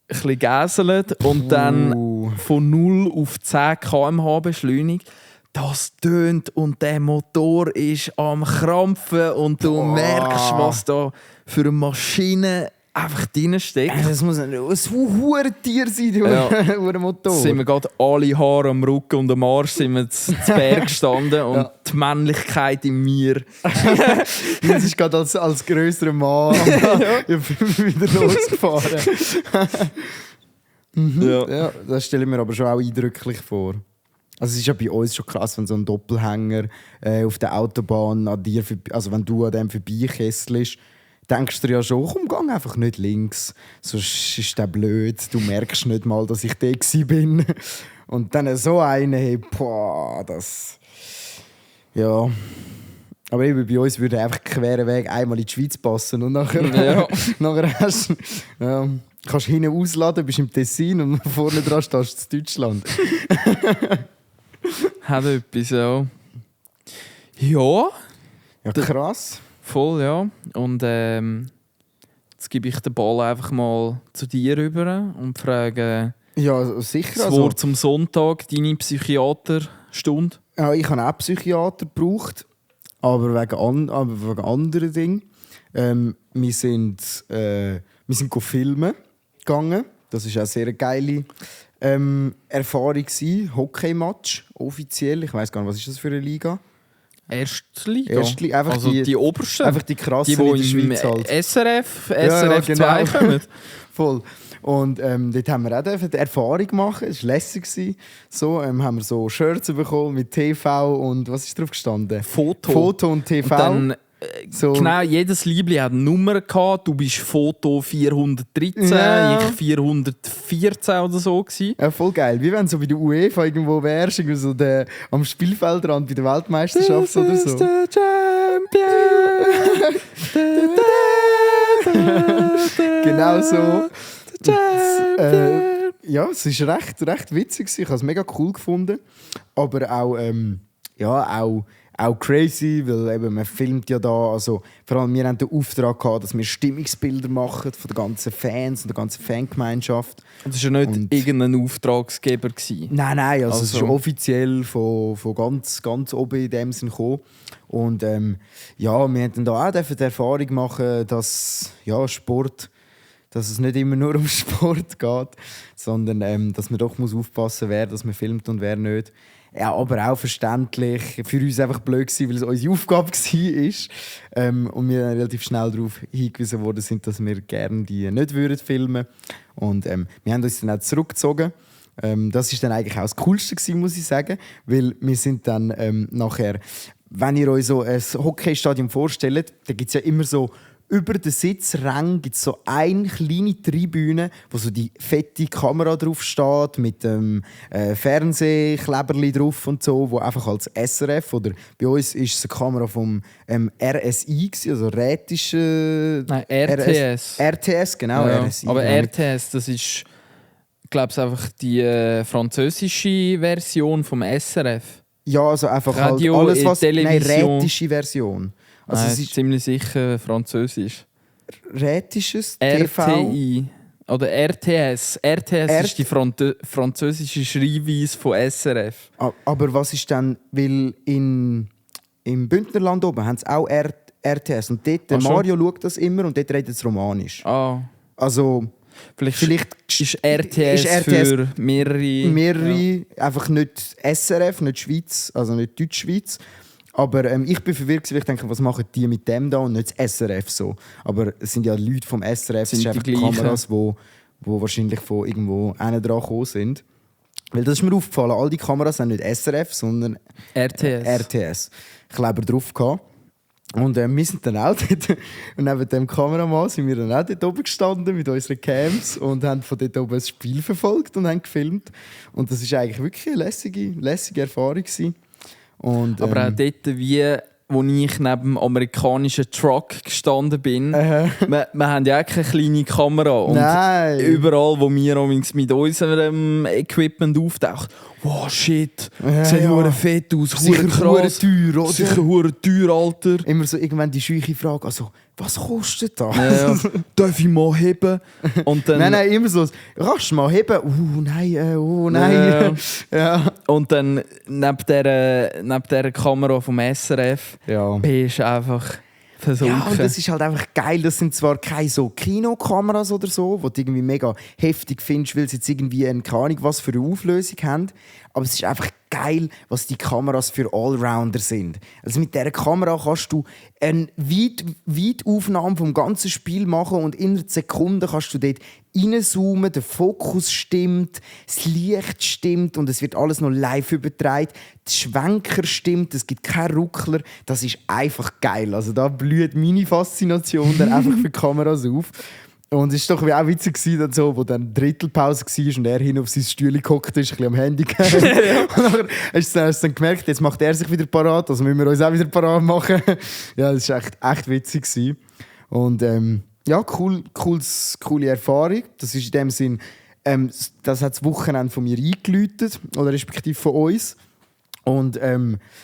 ein bisschen gäselt und dann von 0 auf 10 km/h beschleunigt, das tönt und der Motor ist am Krampfen und du merkst, was da für eine Maschine einfach drin steckt. Das muss ein Tier sein, du Ja. Motor. Sind wir gerade alle Haare am Rücken und am Arsch sind wir zu Berg gestanden und Ja. die Männlichkeit in mir. Das ist gerade als grösserer Mann wieder losgefahren. Ja, das stelle ich mir aber schon auch eindrücklich vor. Also es ist ja bei uns schon krass, wenn so ein Doppelhänger auf der Autobahn an dir, also wenn du an dem vorbeikesselst, denkst du dir ja schon, komm, gang einfach nicht links, sonst ist der blöd, du merkst nicht mal, dass ich da bin. Und dann so einen, hey, boah, das... Ja... Aber eben bei uns würde einfach queren Weg einmal in die Schweiz passen und nachher, Ja. nachher hast du... Ja, kannst hinten ausladen, bist im Tessin und vorne dran stehst du in Deutschland. Hat etwas, ja. Ja, Ja, krass. voll, ja. Und jetzt gebe ich den Ball einfach mal zu dir rüber und frage Ja, sicher. das Also, Wort zum Sonntag, deine Psychiaterstunde. ja, ich habe auch Psychiater gebraucht, aber wegen anderen Dingen. Wir sind filmen gegangen. Das war auch eine sehr geile Erfahrung. Hockeymatch, offiziell. Ich weiss gar nicht, was ist das für eine Liga? Erstliga. Erstliga, einfach also die- die obersten. Einfach die krassen die in der im Schweiz halt. SRF Ja, 2 genau. kommen. Voll. Und dort haben wir auch die Erfahrung machen. Es war lässig. So, haben wir so Shirts bekommen mit TV und was ist drauf gestanden? Foto. Und TV. Und dann, so. genau, jedes Liebling hat eine Nummer gehabt. Du bist Foto 413, Ja. ich 414 oder so gewesen. Ja, voll geil. Wie wenn du so bei der UEFA irgendwo wärst, irgendwie so am Spielfeldrand bei der Weltmeisterschaft oder so. der Champion. Genau so. Champion. Ja, es war recht witzig. Ich habe es mega cool gefunden. Aber auch, auch crazy, weil eben, man filmt ja da. Also, vor allem wir hatten den Auftrag gehabt, dass wir Stimmungsbilder machen von den ganzen Fans und der ganzen Fangemeinschaft. Das war ja nicht Und- irgendein Auftragsgeber gewesen. Nein, also es ist Also- offiziell von ganz oben in dem Sinn gekommen. Und ja, wir haben da auch die Erfahrung machen, dass Sport, dass es nicht immer nur um Sport geht, sondern dass man doch muss aufpassen muss, wer das man filmt und wer nicht. Ja, aber auch verständlich. Für uns einfach blöd gewesen, weil es unsere Aufgabe war. Und wir relativ schnell darauf hingewiesen worden sind, dass wir gerne die nicht würden filmen. Und wir haben uns dann auch zurückgezogen. Das war dann eigentlich auch das Coolste gewesen, muss ich sagen. Weil wir sind dann nachher, wenn ihr euch so ein Hockeystadion vorstellt, da gibt es ja immer so über den Sitzrängen gibt es so eine kleine Tribüne, wo so die fette Kamera drauf steht, mit dem Fernsehkleberli drauf und so, wo einfach als SRF oder bei uns ist es eine Kamera vom RSI, also rätische... Nein, RTS. RTS, genau, Ja, RSI. aber genau. RTS, das ist, glaube ich, einfach die französische Version vom SRF. Ja, also einfach Radio, halt alles, was... Nein, Television. rätische Version. Also Nein, es ist ziemlich sicher französisch. rätisches TV. RTI oder RTS. RTS ist die französische Schreibweise von SRF. Aber was ist dann, weil im Bündnerland oben haben sie auch RTS und dort, der Ach schon? Mario schaut das immer und dort redet es romanisch. Ah, Also Vielleicht ist RTS für mehrere einfach nicht SRF, nicht Schweiz, also nicht Deutschschweiz. Aber ich bin verwirrt, weil ich denke, was machen die mit dem da und nicht das SRF so. Aber es sind ja Leute vom SRF, es sind einfach die Kameras, die wahrscheinlich von irgendwo dran gekommen sind. Weil das ist mir aufgefallen, all die Kameras sind nicht SRF, sondern RTS. Kleber drauf gehabt. Und wir sind dann auch dort, und neben dem Kameramann sind wir dann auch dort oben gestanden mit unseren Cams und haben von dort oben das Spiel verfolgt und haben gefilmt. Und das war eigentlich wirklich eine lässige Erfahrung gewesen. Und, aber auch dort, wie wo ich neben dem amerikanischen Truck gestanden bin, wir haben ja auch keine kleine Kamera. Und Nein. Überall, wo wir mit unserem Equipment auftauchen, wow, shit, sieht ja fett aus, sicher krass, teuer, oder? Sicher teuer, Alter. Immer so irgendwann die scheuche Frage, also, was kostet das? Ja, darf ich mal heben? Und dann, nein, immer so, kannst du mal heben? Nein. Ja. Und dann neben dieser Kamera vom SRF bist du einfach versunken. Ja, und das ist halt einfach geil. Das sind zwar keine so Kinokameras oder so, die du irgendwie mega heftig findest, weil sie jetzt irgendwie keine Ahnung was für eine Auflösung haben, aber es ist einfach geil, was die Kameras für Allrounder sind. Also mit dieser Kamera kannst du eine Weitaufnahme vom ganzen Spiel machen und in Sekunden kannst du dort reinzoomen, der Fokus stimmt, das Licht stimmt und es wird alles noch live übertragen. Der Schwenker stimmt, es gibt keinen Ruckler. Das ist einfach geil. Also da blüht meine Faszination dann einfach für Kameras auf. Und es war doch auch witzig, wo dann Drittelpause war und er hin auf sein Stühle gehockt ist, ein bisschen am Handy. Und dann hast du dann gemerkt, jetzt macht er sich wieder parat, also müssen wir uns auch wieder parat machen. Ja, das war echt witzig. Und ja, coole Erfahrung. Das ist in dem Sinn, das hat das Wochenende von mir eingeläutet, oder respektive von uns. Und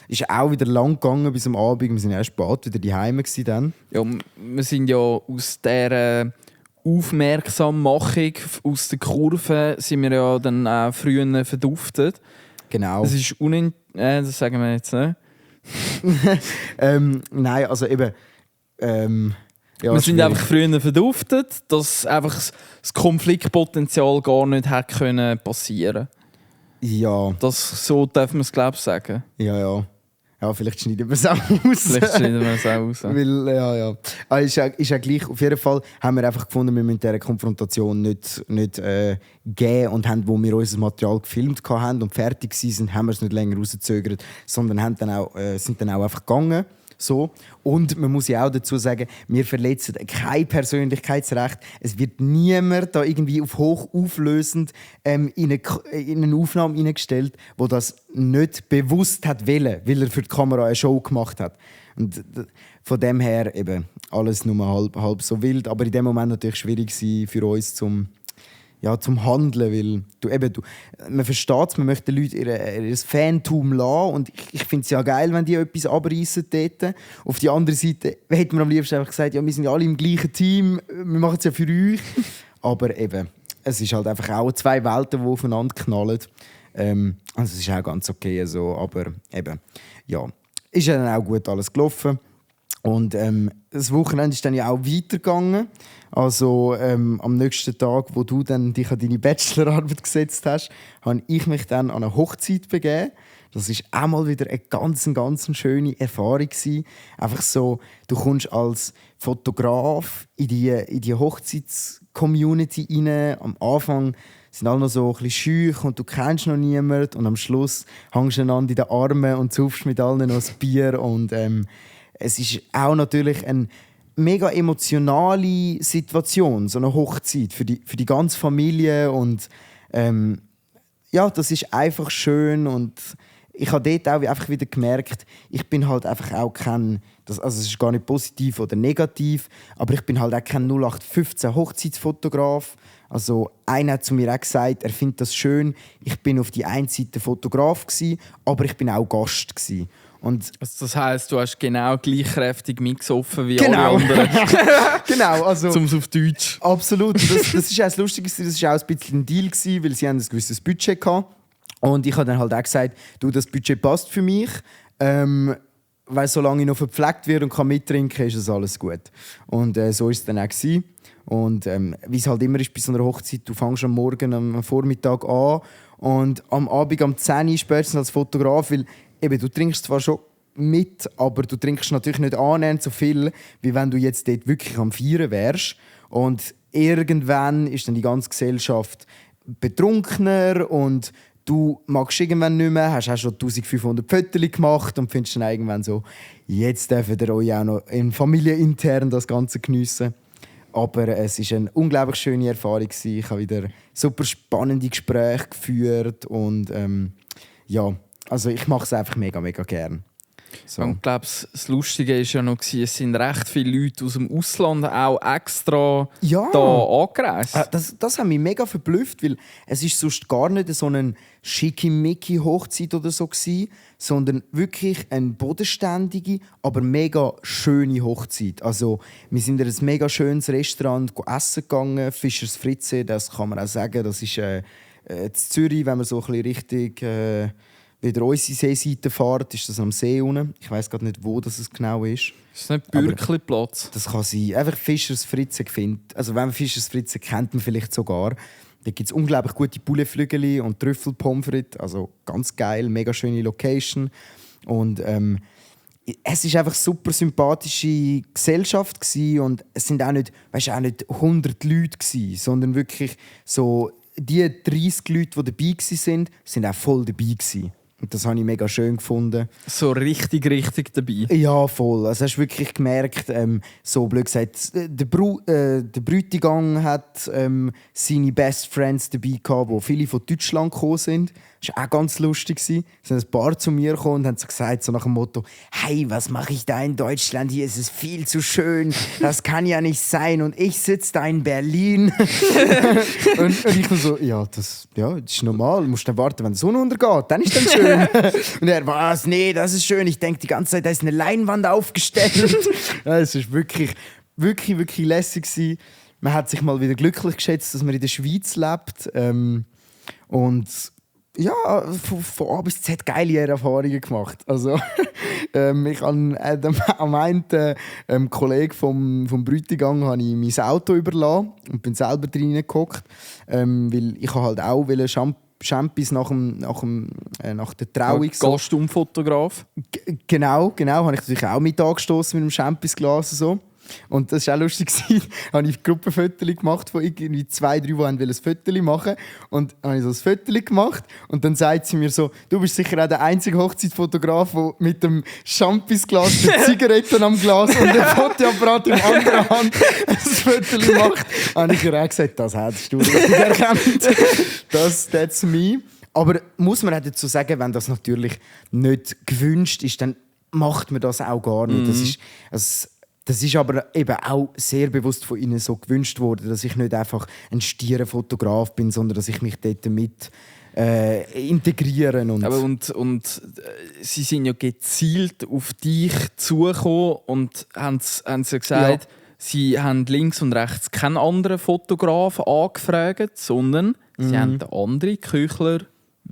ist auch wieder lang gegangen bis am Abend. Wir waren erst spät wieder daheim dann. Ja, wir sind ja aus dieser Aufmerksammachung aus der Kurve sind wir ja dann auch früher verduftet. Genau. Das ist das sagen wir jetzt nicht. Nein, also eben... ja, wir sind einfach früher verduftet, dass einfach das Konfliktpotenzial gar nicht hätte passieren können. Ja. So darf man es, glaube ich, sagen. Ja. Ja, vielleicht schneiden wir es auch aus. Weil, ja. Aber ist ja gleich, auf jeden Fall haben wir einfach gefunden, wir müssen dieser Konfrontation nicht geben und haben, wo wir unser Material gefilmt haben und fertig waren, haben wir es nicht länger rausgezögert, sondern sind dann auch einfach gegangen. So. Und man muss ja auch dazu sagen, wir verletzen kein Persönlichkeitsrecht. Es wird niemand da irgendwie auf hochauflösend in eine Aufnahme hineingestellt, wo das nicht bewusst hat wollen, weil er für die Kamera eine Show gemacht hat. Und von dem her eben alles nur halb so wild, aber in dem Moment natürlich schwierig für uns zum Handeln, weil man versteht es, man möchte den Leuten ihr Fantum lassen und ich finde es ja geil, wenn die etwas abreißen dort. Auf der anderen Seite hätte man am liebsten einfach gesagt, ja, wir sind ja alle im gleichen Team, wir machen es ja für euch. Aber eben, es ist halt einfach auch zwei Welten, die aufeinander knallen. Also es ist auch ganz okay so, aber eben, ja, ist ja dann auch gut alles gelaufen. Und das Wochenende ist dann ja auch weitergegangen. Also am nächsten Tag, wo du dann dich an deine Bachelorarbeit gesetzt hast, habe ich mich dann an eine Hochzeit begeben. Das war auch mal wieder eine ganz schöne Erfahrung gewesen. Einfach so, du kommst als Fotograf in die Hochzeits-Community rein. Am Anfang sind alle noch so ein bisschen scheu und du kennst noch niemanden. Und am Schluss hängst du einander in den Armen und saufst mit allen noch ein Bier. Und es ist auch natürlich eine mega emotionale Situation, so eine Hochzeit für die ganze Familie. Und ja, das ist einfach schön. Und ich habe dort auch einfach wieder gemerkt, ich bin halt einfach auch also es ist gar nicht positiv oder negativ, aber ich bin halt auch kein 0815 Hochzeitsfotograf. Also einer hat zu mir auch gesagt, er findet das schön. Ich bin auf die einen Seite Fotograf gewesen, aber ich bin auch Gast gewesen. Und also das heisst, du hast genau gleich kräftig mitgesoffen wie alle anderen. Genau, also zum auf Deutsch. Absolut. Das ist auch das Lustige, das war auch ein bisschen ein Deal gewesen, weil sie haben ein gewisses Budget hatten. Und ich habe dann halt auch gesagt, du, das Budget passt für mich. Weil solange ich noch verpflegt werde und kann mittrinken, ist das alles gut. Und so ist es dann auch gewesen. Und wie es halt immer ist bei so einer Hochzeit, du fängst am Morgen, am Vormittag an und am Abend um 10 Uhr spätestens als Fotograf, weil eben, du trinkst zwar schon mit, aber du trinkst natürlich nicht annähernd so viel, wie wenn du jetzt dort wirklich am Feiern wärst. Und irgendwann ist dann die ganze Gesellschaft betrunkener und du magst irgendwann nicht mehr, hast auch schon 1500 Fotos gemacht und findest dann irgendwann so, jetzt dürft ihr euch auch noch in familienintern das Ganze geniessen. Aber es war eine unglaublich schöne Erfahrung. Ich habe wieder super spannende Gespräche geführt und ja, also ich mache es einfach mega, mega gern. So. Und ich glaube, das Lustige war ja noch, es sind recht viele Leute aus dem Ausland auch extra hier angereist. Das hat mich mega verblüfft, weil es ist sonst gar nicht so eine Schickimicki-Hochzeit oder so gewesen, sondern wirklich eine bodenständige, aber mega schöne Hochzeit. Also, wir sind in ein mega schönes Restaurant essen gegangen, Fischers Fritze, das kann man auch sagen. Das ist in Zürich, wenn man so ein bisschen Richtung wieder unsere Seeseite fährt, ist das am See unten. Ich weiss gerade nicht, wo das genau ist. Ist das nicht Bürkliplatz? Das kann sein. Einfach Fischers Fritze findet. Also wenn man Fischers Fritze kennt, man vielleicht sogar. Da gibt es unglaublich gute Pouletflügel und Trüffelpommes frites. Also ganz geil, mega schöne Location. Und es ist einfach eine super sympathische Gesellschaft gewesen. Und es sind auch nicht 100 Leute gewesen, sondern wirklich so die 30 Leute, die dabei waren, sind auch voll dabei gewesen. Und das habe ich mega schön gefunden. So richtig dabei? Ja, voll. Also hast du wirklich gemerkt, so blöd gesagt, der Bräutigam hat seine Best Friends dabei gehabt, die viele von Deutschland gekommen sind. Das war auch ganz lustig. Sie sind ein paar zu mir gekommen und haben so gesagt, so nach dem Motto: «Hey, was mache ich da in Deutschland? Hier ist es viel zu schön. Das kann ja nicht sein. Und ich sitze da in Berlin.» und ich nur so: «Ja, das ist normal. Du musst dann warten, wenn die Sonne untergeht. Dann ist das schön.» Und er: «Was? Nee, das ist schön. Ich denke die ganze Zeit, da ist eine Leinwand aufgestellt.» Ja, es war wirklich lässig gewesen. Man hat sich mal wieder glücklich geschätzt, dass man in der Schweiz lebt. Und ja, von A bis Z geile Erfahrungen gemacht. Also, ich habe am einen Kollegen vom Bräutigam habe ich mein Auto überlassen und bin selber reingehockt, weil ich halt auch Champis nach der Trauung. Gastumfotograf. Genau, habe ich natürlich auch mit angestoßen mit dem Champisglas und so. Und das war auch lustig. Habe ich Gruppenfotos gemacht von irgendwie 2, 3, die ein Foto machen wollten. Und habe ich so ein Foto gemacht. Und dann sagt sie mir so: «Du bist sicher auch der einzige Hochzeitsfotograf, der mit dem Champisglas die Zigaretten am Glas und dem Fotoapparat in der anderen Hand ein Foto macht.» Habe ich ihr auch gesagt: «Das hättest du richtig erkannt. That's me.» Aber muss man auch dazu sagen, wenn das natürlich nicht gewünscht ist, dann macht man das auch gar nicht. Das ist aber eben auch sehr bewusst von ihnen so gewünscht worden, dass ich nicht einfach ein stierer Fotograf bin, sondern dass ich mich dort mit integriere. Und sie sind ja gezielt auf dich zugekommen und haben ja gesagt, sie haben links und rechts keinen anderen Fotograf angefragt, sondern sie haben den anderen Küchler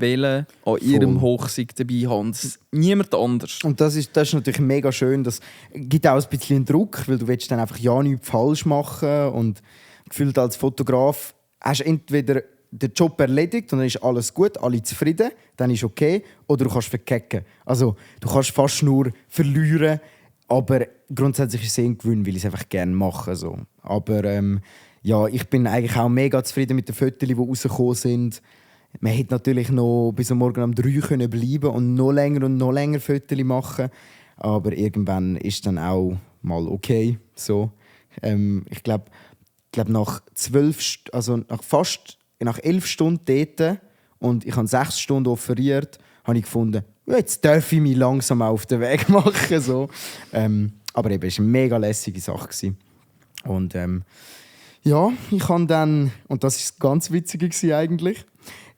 an ihrem Hochzeit dabei haben. Niemand anders. Und das ist natürlich mega schön. Das gibt auch ein bisschen Druck, weil du willst dann einfach ja nichts falsch machen. Und gefühlt als Fotograf hast du entweder den Job erledigt und dann ist alles gut, alle zufrieden, dann ist okay. Oder du kannst verkecken. Also du kannst fast nur verlieren, aber grundsätzlich ist es ein Gewinn, weil ich es einfach gerne mache. So. Aber ich bin eigentlich auch mega zufrieden mit den Fotos, die rausgekommen sind. Man hätte natürlich noch bis am Morgen um 3 bleiben können und noch länger Fotos machen. Aber irgendwann ist dann auch mal okay. So. Ich glaube nach 11 Stunden dort und ich habe 6 Stunden offeriert, habe ich gefunden, jetzt darf ich mich langsam auf den Weg machen. So. Aber eben, es war eine mega lässige Sache. Und ich habe dann, und das war ganz witzig eigentlich,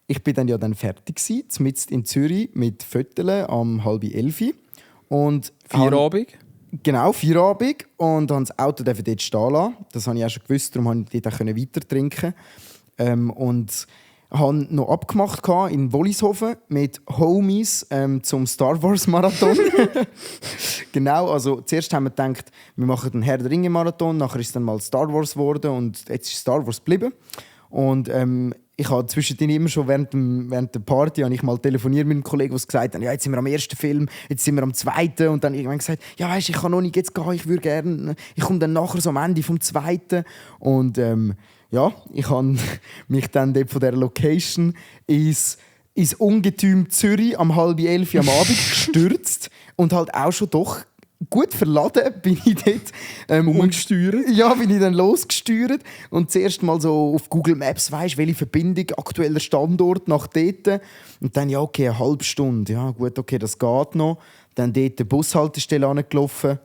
ich bin dann fertig gewesen, mitten in Zürich mit Fotos um 10:30 und Feierabend? Genau, Feierabend. Und habe das Auto dort stehen lassen. Das habe ich auch schon gewusst, darum konnte ich dort weiter trinken. Und habe noch abgemacht in Wollishofen mit Homies zum Star Wars Marathon. Genau, also zuerst haben wir gedacht, wir machen den Herr der Ringe Marathon, nachher ist es dann mal Star Wars geworden und jetzt ist Star Wars geblieben. Und ich habe zwischendrin immer schon während der Party habe ich mal telefoniert mit einem Kollegen, der gesagt hat, ja, jetzt sind wir am ersten Film, jetzt sind wir am zweiten. Und dann irgendwann gesagt, ja, weißt, ich kann noch nicht jetzt gehen, ich komme dann nachher so am Ende vom zweiten. Und ja, ich habe mich dann dort von dieser Location ins Ungetüm Zürich am 10:30 am Abend gestürzt und halt auch schon doch gut verladen bin ich dort. Umgesteuert? Ja, bin ich dann losgesteuert und zuerst mal so auf Google Maps, weisst, welche Verbindung, aktueller Standort nach dort. Und dann, ja, okay, eine halbe Stunde. Ja, gut, okay, das geht noch. Dann dort die Bushaltestelle angelaufen.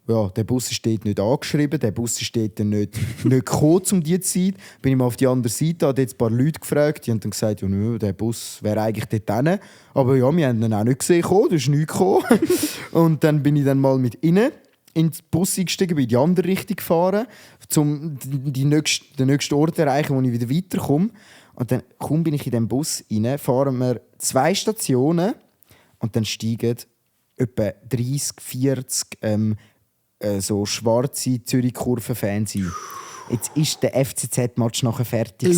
Ja, der Bus ist dort nicht angeschrieben, der Bus ist dort nicht gekommen um diese Zeit. Bin ich mal auf die andere Seite, habe dort ein paar Leute gefragt, die haben dann gesagt, ja, nö, der Bus wäre eigentlich dort hin. Aber ja, wir haben ihn auch nicht gesehen, da ist nichts gekommen. Und dann bin ich dann mal mit ihnen in den Bus eingestiegen, bin in die andere Richtung gefahren, um den nächsten Ort zu erreichen, wo ich wieder weiterkomme. Und dann bin ich in den Bus rein, fahren wir 2 Stationen und dann steigen etwa 30, 40 so schwarze Zürich-Kurven-Fans ein. Jetzt ist der FCZ-Match nachher fertig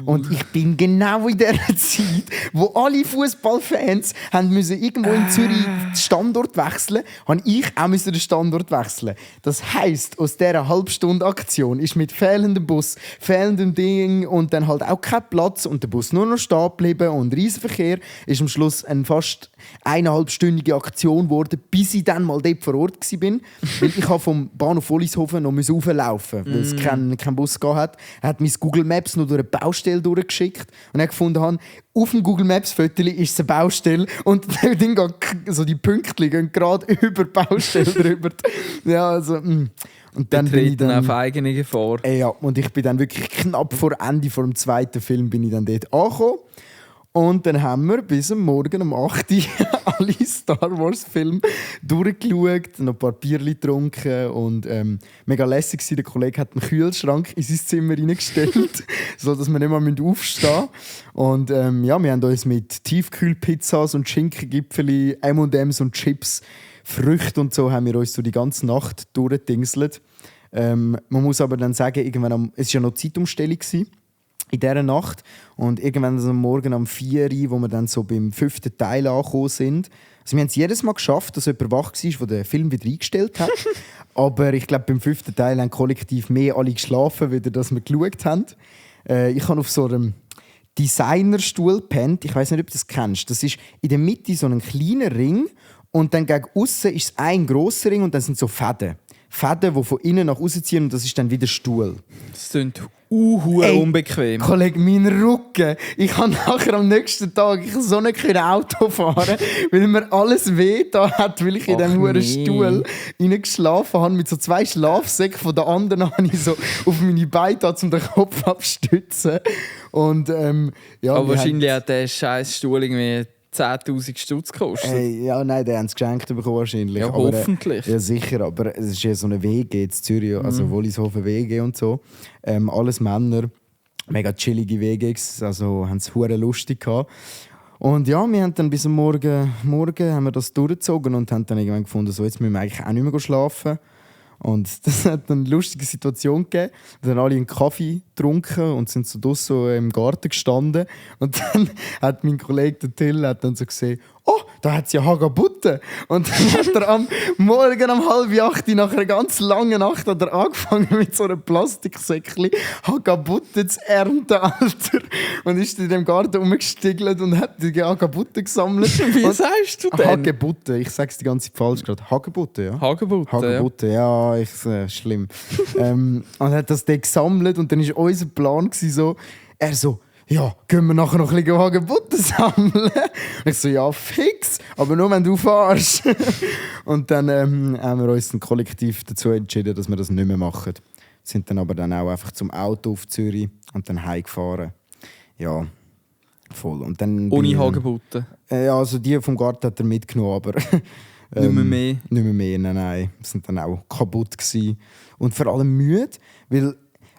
und ich bin genau in der Zeit, wo alle Fußballfans irgendwo in Zürich den Standort wechseln, habe ich auch den Standort wechseln. Das heisst, aus dieser Halbstunde-Aktion ist mit fehlendem Bus, fehlendem Ding und dann halt auch kein Platz und der Bus nur noch stehen geblieben und Riesenverkehr ist am Schluss eine fast 1,5-stündige Aktion geworden, bis ich dann mal dort vor Ort war. Weil ich vom Bahnhof Wollishofen noch rauflaufen musste, weil es keinen Bus gab. Er hat mein Google Maps noch durch eine Baustelle durchgeschickt und er gefunden, auf dem Google Maps Foto ist eine Baustelle und so die Pünktchen gehen gerade über die Baustelle drüber. Ja, also, und dann bin ich dann auf eigene Gefahr. Ja, und ich bin dann wirklich knapp vor Ende vor dem zweiten Film bin ich dann dort angekommen. Und dann haben wir bis am Morgen um 8 Uhr alle Star Wars Filme durchgeschaut, noch ein paar Bierchen getrunken und mega lässig war. Der Kollege hat einen Kühlschrank in sein Zimmer reingestellt, sodass wir nicht mehr aufstehen müssen. Und ja, wir haben uns mit Tiefkühlpizzas und Schinkengipfeli, M&M's und Chips, Früchte und so haben wir uns so die ganze Nacht durchgedingselt. Man muss aber dann sagen, es war ja noch Zeitumstellung in dieser Nacht. Und irgendwann am Morgen um 4 Uhr, wo wir dann so beim 5. Teil angekommen sind. Also wir haben es jedes Mal geschafft, dass jemand wach war, der den Film wieder eingestellt hat. Aber ich glaube, beim 5. Teil haben kollektiv mehr alle geschlafen, wieder, dass wir geschaut haben. Ich habe auf so einem Designerstuhl gepennt. Ich weiß nicht, ob du das kennst. Das ist in der Mitte so ein kleiner Ring und dann gegen außen ist es ein grosser Ring und dann sind so Fäden. Fäden, die von innen nach außen ziehen und das ist dann wieder Stuhl. Das klingt unbequem. Kollege, mein Rücken. Ich kann nachher am nächsten Tag so nicht Auto fahren, weil mir alles weh da hat, weil ich in diesem hohen Stuhl geschlafen habe. Mit so 2 Schlafsäcken. Von der anderen habe ich so auf meine Beine da, um den Kopf abzustützen. Und, ja, aber wahrscheinlich hat der scheiß Stuhl irgendwie 10'000 Stutz gekostet. Ja, nein, die haben es geschenkt bekommen wahrscheinlich. Ja, hoffentlich. Ja, sicher, aber es ist ja so eine WG in Zürich, also Wollishofen WG und so. Alles Männer, mega chillige WGs, also haben es hure lustig gehabt. Und ja, wir haben dann bis am Morgen haben wir das durchgezogen und haben dann irgendwann gefunden, so, jetzt müssen wir eigentlich auch nicht mehr schlafen. Und das hat dann eine lustige Situation gegeben. Wir haben alle einen Kaffee getrunken und sind so draussen im Garten gestanden. Und dann hat mein Kollege der Till dann so gesehen, oh, da hat es ja Hagabutte. Und dann hat er am Morgen um 7:30 nach einer ganz langen Nacht hat er angefangen mit so einem Plastiksäckchen Hagabutte zu ernten, Alter. Und ist in dem Garten rumgestiegelt und hat die Hagabutte gesammelt. Wie sagst du denn? Hagebutte, ich sage es die ganze Zeit falsch gerade. Hagebutte, ja. Hagebutte, ja, schlimm. Und hat das dann gesammelt und dann war unser Plan so, er so, ja, gehen wir nachher noch ein bisschen Hagebutte sammeln? Und ich so, ja, fix, aber nur wenn du fährst. Und dann haben wir uns ein Kollektiv dazu entschieden, dass wir das nicht mehr machen. Sind dann aber dann auch einfach zum Auto auf Zürich und dann heimgefahren. Ja, voll. Und dann ohne Hagebutte? Ja, also die vom Garten hat er mitgenommen, aber nicht mehr mehr? Nicht mehr, nein. Wir sind dann auch kaputt gewesen. Und vor allem müde, weil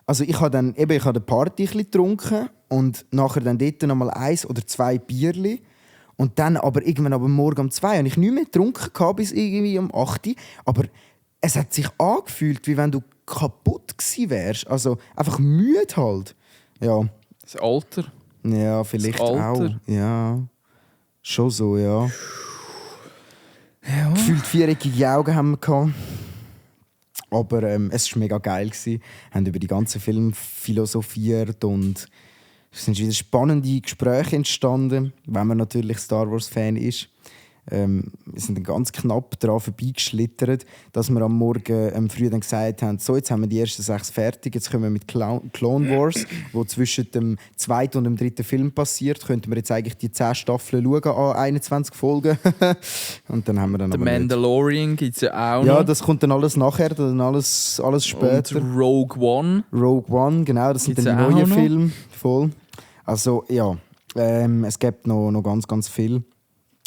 Also ich habe eine Party ein bisschen getrunken und nachher dann dort nochmal 1 oder 2 Bierli. Und dann aber irgendwann am Morgen um 2 habe ich nicht mehr getrunken bis irgendwie um 8 Uhr. Aber es hat sich angefühlt, wie wenn du kaputt gewesen wärst. Also einfach müde halt. Ja. Das Alter. Ja, vielleicht das Alter. auch. Ja. Schon so, ja. Ja. Gefühlt 4-eckige Augen haben wir gehabt. Aber es war mega geil. Wir haben über die ganzen Filme philosophiert und es sind wieder spannende Gespräche entstanden, wenn man natürlich Star Wars-Fan ist. Wir sind dann ganz knapp daran vorbeigeschlittert, dass wir am Morgen früh dann gesagt haben, so, jetzt haben wir die ersten 6 fertig, jetzt kommen wir mit Clone Wars, wo zwischen dem 2. und dem 3. Film passiert, könnten wir jetzt eigentlich die 10 Staffeln schauen an 21 Folgen. Und dann haben wir dann The aber Mandalorian gibt es ja auch ja, noch. das kommt dann alles nachher, dann alles später. Und Rogue One. Rogue One, genau, das sind Gibt's dann die auch neuen noch? Filme. Voll. Also ja, es gibt noch ganz, ganz viel.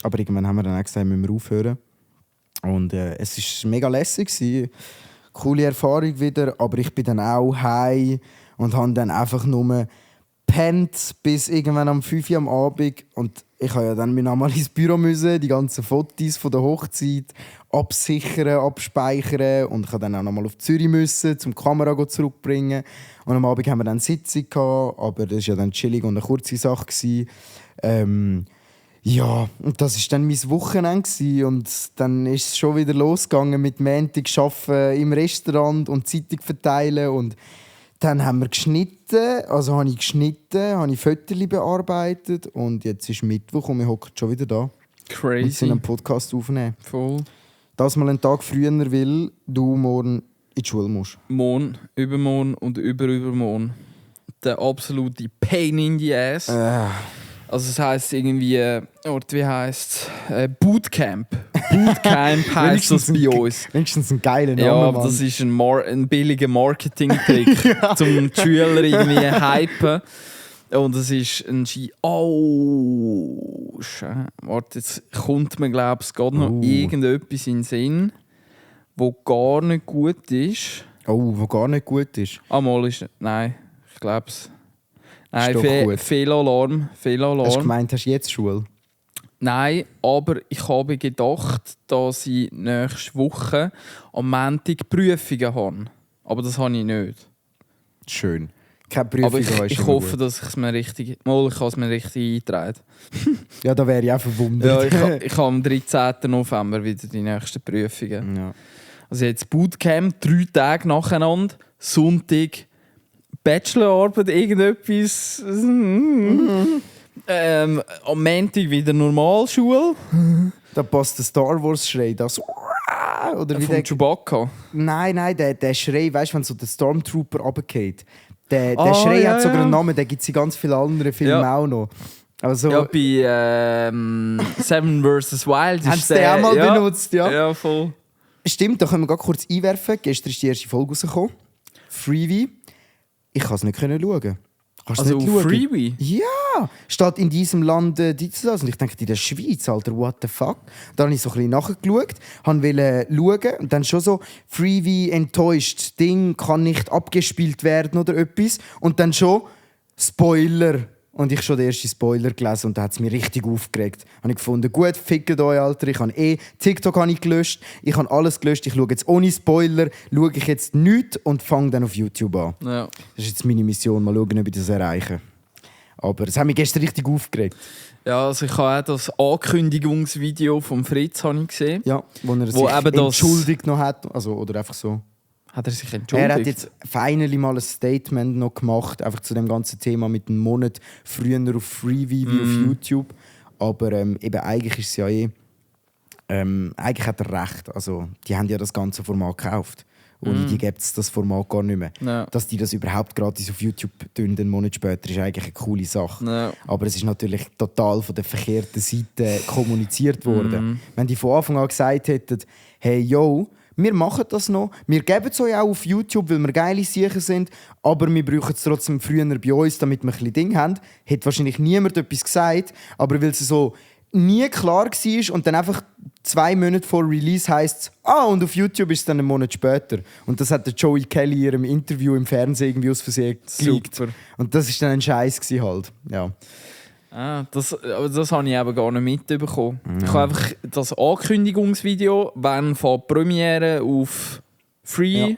Aber irgendwann haben wir dann auch gesagt, müssen wir aufhören. Und es war mega lässig. Coole Erfahrung wieder. Aber ich bin dann auch heim und habe dann einfach nur gepennt bis irgendwann um 5 Uhr am Abend. Und ich musste ja dann nochmal ins Büro müssen, die ganzen Fotos von der Hochzeit absichern, abspeichern. Und ich musste dann auch nochmal auf Zürich müssen, um die Kamera zurückzubringen. Und am Abend haben wir dann eine Sitzung gehabt, aber das war ja dann chillig und eine kurze Sache. Ja, und das war dann mein Wochenende. Und dann ist es schon wieder losgegangen mit Montag arbeiten im Restaurant und Zeitung verteilen. Und dann haben wir geschnitten, also habe ich Fotos bearbeitet. Und jetzt ist Mittwoch und wir hocken schon wieder da. Und Crazy. sind einen Podcast aufnehmen. Voll. Dass mal einen Tag früher will, du morgen in die Schule musst. Morgen, übermorgen und übermorgen. Der absolute Pain in the Ass. Also es heisst irgendwie, wie heisst es? Bootcamp. Bootcamp heisst das bei uns. Wenigstens ein geiler Name, Ja, Mann. das ist ein billiger Marketing-Trick, um die Schüler irgendwie hypen. Und es ist ein warte, jetzt kommt mir, glaube ich, gerade noch irgendetwas in den Sinn, wo gar nicht gut ist. Oh, wo gar nicht gut ist. Nein, ich glaube es. Nein, Ist doch gut. Fehlalarm. Hast du gemeint, hast du jetzt Schule? Nein, aber ich habe gedacht, dass ich nächste Woche am Montag Prüfungen habe. Aber das habe ich nicht. Schön. Keine Prüfung, Aber ist ich immer hoffe, gut. dass ich es mir richtig... Mal, ich habe es mir richtig eingetragen. Ja, da wäre ich auch verwundert. Ja, ich habe am 13. November wieder die nächsten Prüfungen. Ja. Also jetzt Bootcamp, 3 Tage nacheinander, Sonntag Bachelorarbeit, irgendetwas. Am Montag wieder Normalschule. Da passt der Star Wars Schrei, das oder wie Vom der, Chewbacca. Nein, der Schrei, weißt du, wenn so der Stormtrooper runtergeht. Der Ah, Schrei ja, hat sogar ja. einen Namen, den gibt es in ganz vielen anderen Filmen Ja. auch noch. Also, Ja, bei Seven vs. Wild haben sie den auch mal benutzt, ja? Ja, voll. Stimmt, da können wir kurz einwerfen. Gestern ist die erste Folge rausgekommen. Freebie. Ich kann es nicht schauen. Kannst du Also nicht auf schauen? Freebie? Ja, steht in diesem Land das. Und ich denke, in der Schweiz, Alter, what the fuck? Da habe ich so ein bisschen nachgeschaut, wollte schauen und dann schon so Freebie enttäuscht, Ding kann nicht abgespielt werden oder etwas. Und dann schon Spoiler. Und ich schon den ersten Spoiler gelesen und da hat es mich richtig aufgeregt. Habe ich gefunden, gut, fickt euch, Alter. Ich habe TikTok habe ich gelöscht, ich habe alles gelöscht. Ich schaue jetzt ohne Spoiler, schaue ich jetzt nichts und fange dann auf YouTube an. Ja. Das ist jetzt meine Mission, mal schauen, ob ich das erreiche. Aber es hat mich gestern richtig aufgeregt. Ja, also ich habe auch das Ankündigungsvideo von Fritz habe ich gesehen. Ja, wo er Wo sich eben das- entschuldigt noch hat. Also, oder einfach so. Hat er sich entschuldigt? Er hat jetzt finally mal ein Statement noch gemacht, einfach zu dem ganzen Thema mit einem Monat früher auf Freeview wie auf YouTube. Aber eben eigentlich ist es ja eigentlich hat er recht. Also, die haben ja das ganze Format gekauft. Ohne die gibt es das Format gar nicht mehr. Ja. Dass die das überhaupt gratis auf YouTube tun, einen Monat später, ist eigentlich eine coole Sache. Ja. Aber es ist natürlich total von der verkehrten Seite kommuniziert worden. Wenn die von Anfang an gesagt hätten, hey, yo, wir machen das noch, wir geben es euch auch auf YouTube, weil wir geile Sachen sind, aber wir brauchen es trotzdem früher bei uns, damit wir ein bisschen Ding haben, hätte wahrscheinlich niemand etwas gesagt, aber weil sie so nie klar war und dann einfach 2 Monate vor Release heisst es, und auf YouTube ist es dann einen Monat später. Und das hat der Joey Kelly in ihrem Interview im Fernsehen irgendwie aus Versehen geleakt. Und das war dann ein Scheiß halt. Ja. Das habe ich eben gar nicht mitbekommen. Ja. Ich habe einfach das Ankündigungsvideo, wenn von Premiere auf Freevee.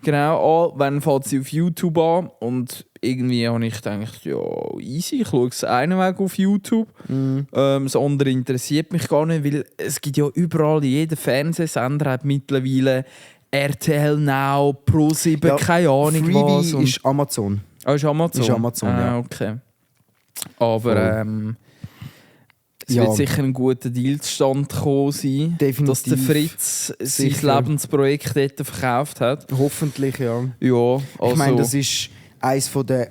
Genau, wenn fängt sie auf YouTube an. Und irgendwie habe ich gedacht, ja, easy, ich schaue es einen Weg auf YouTube. Das andere interessiert mich gar nicht, weil es gibt ja überall, jeder Fernsehsender hat mittlerweile RTL Now, Pro7, keine Ahnung was. Freevee ist Amazon. Ist Amazon? Ist Amazon, ja. Okay. Aber es wird sicher ein guter Deal zustande gekommen sein, definitiv. Dass der Fritz sein Lebensprojekt dort verkauft hat. Hoffentlich, ja. Ja, also ich meine, das ist eines von der,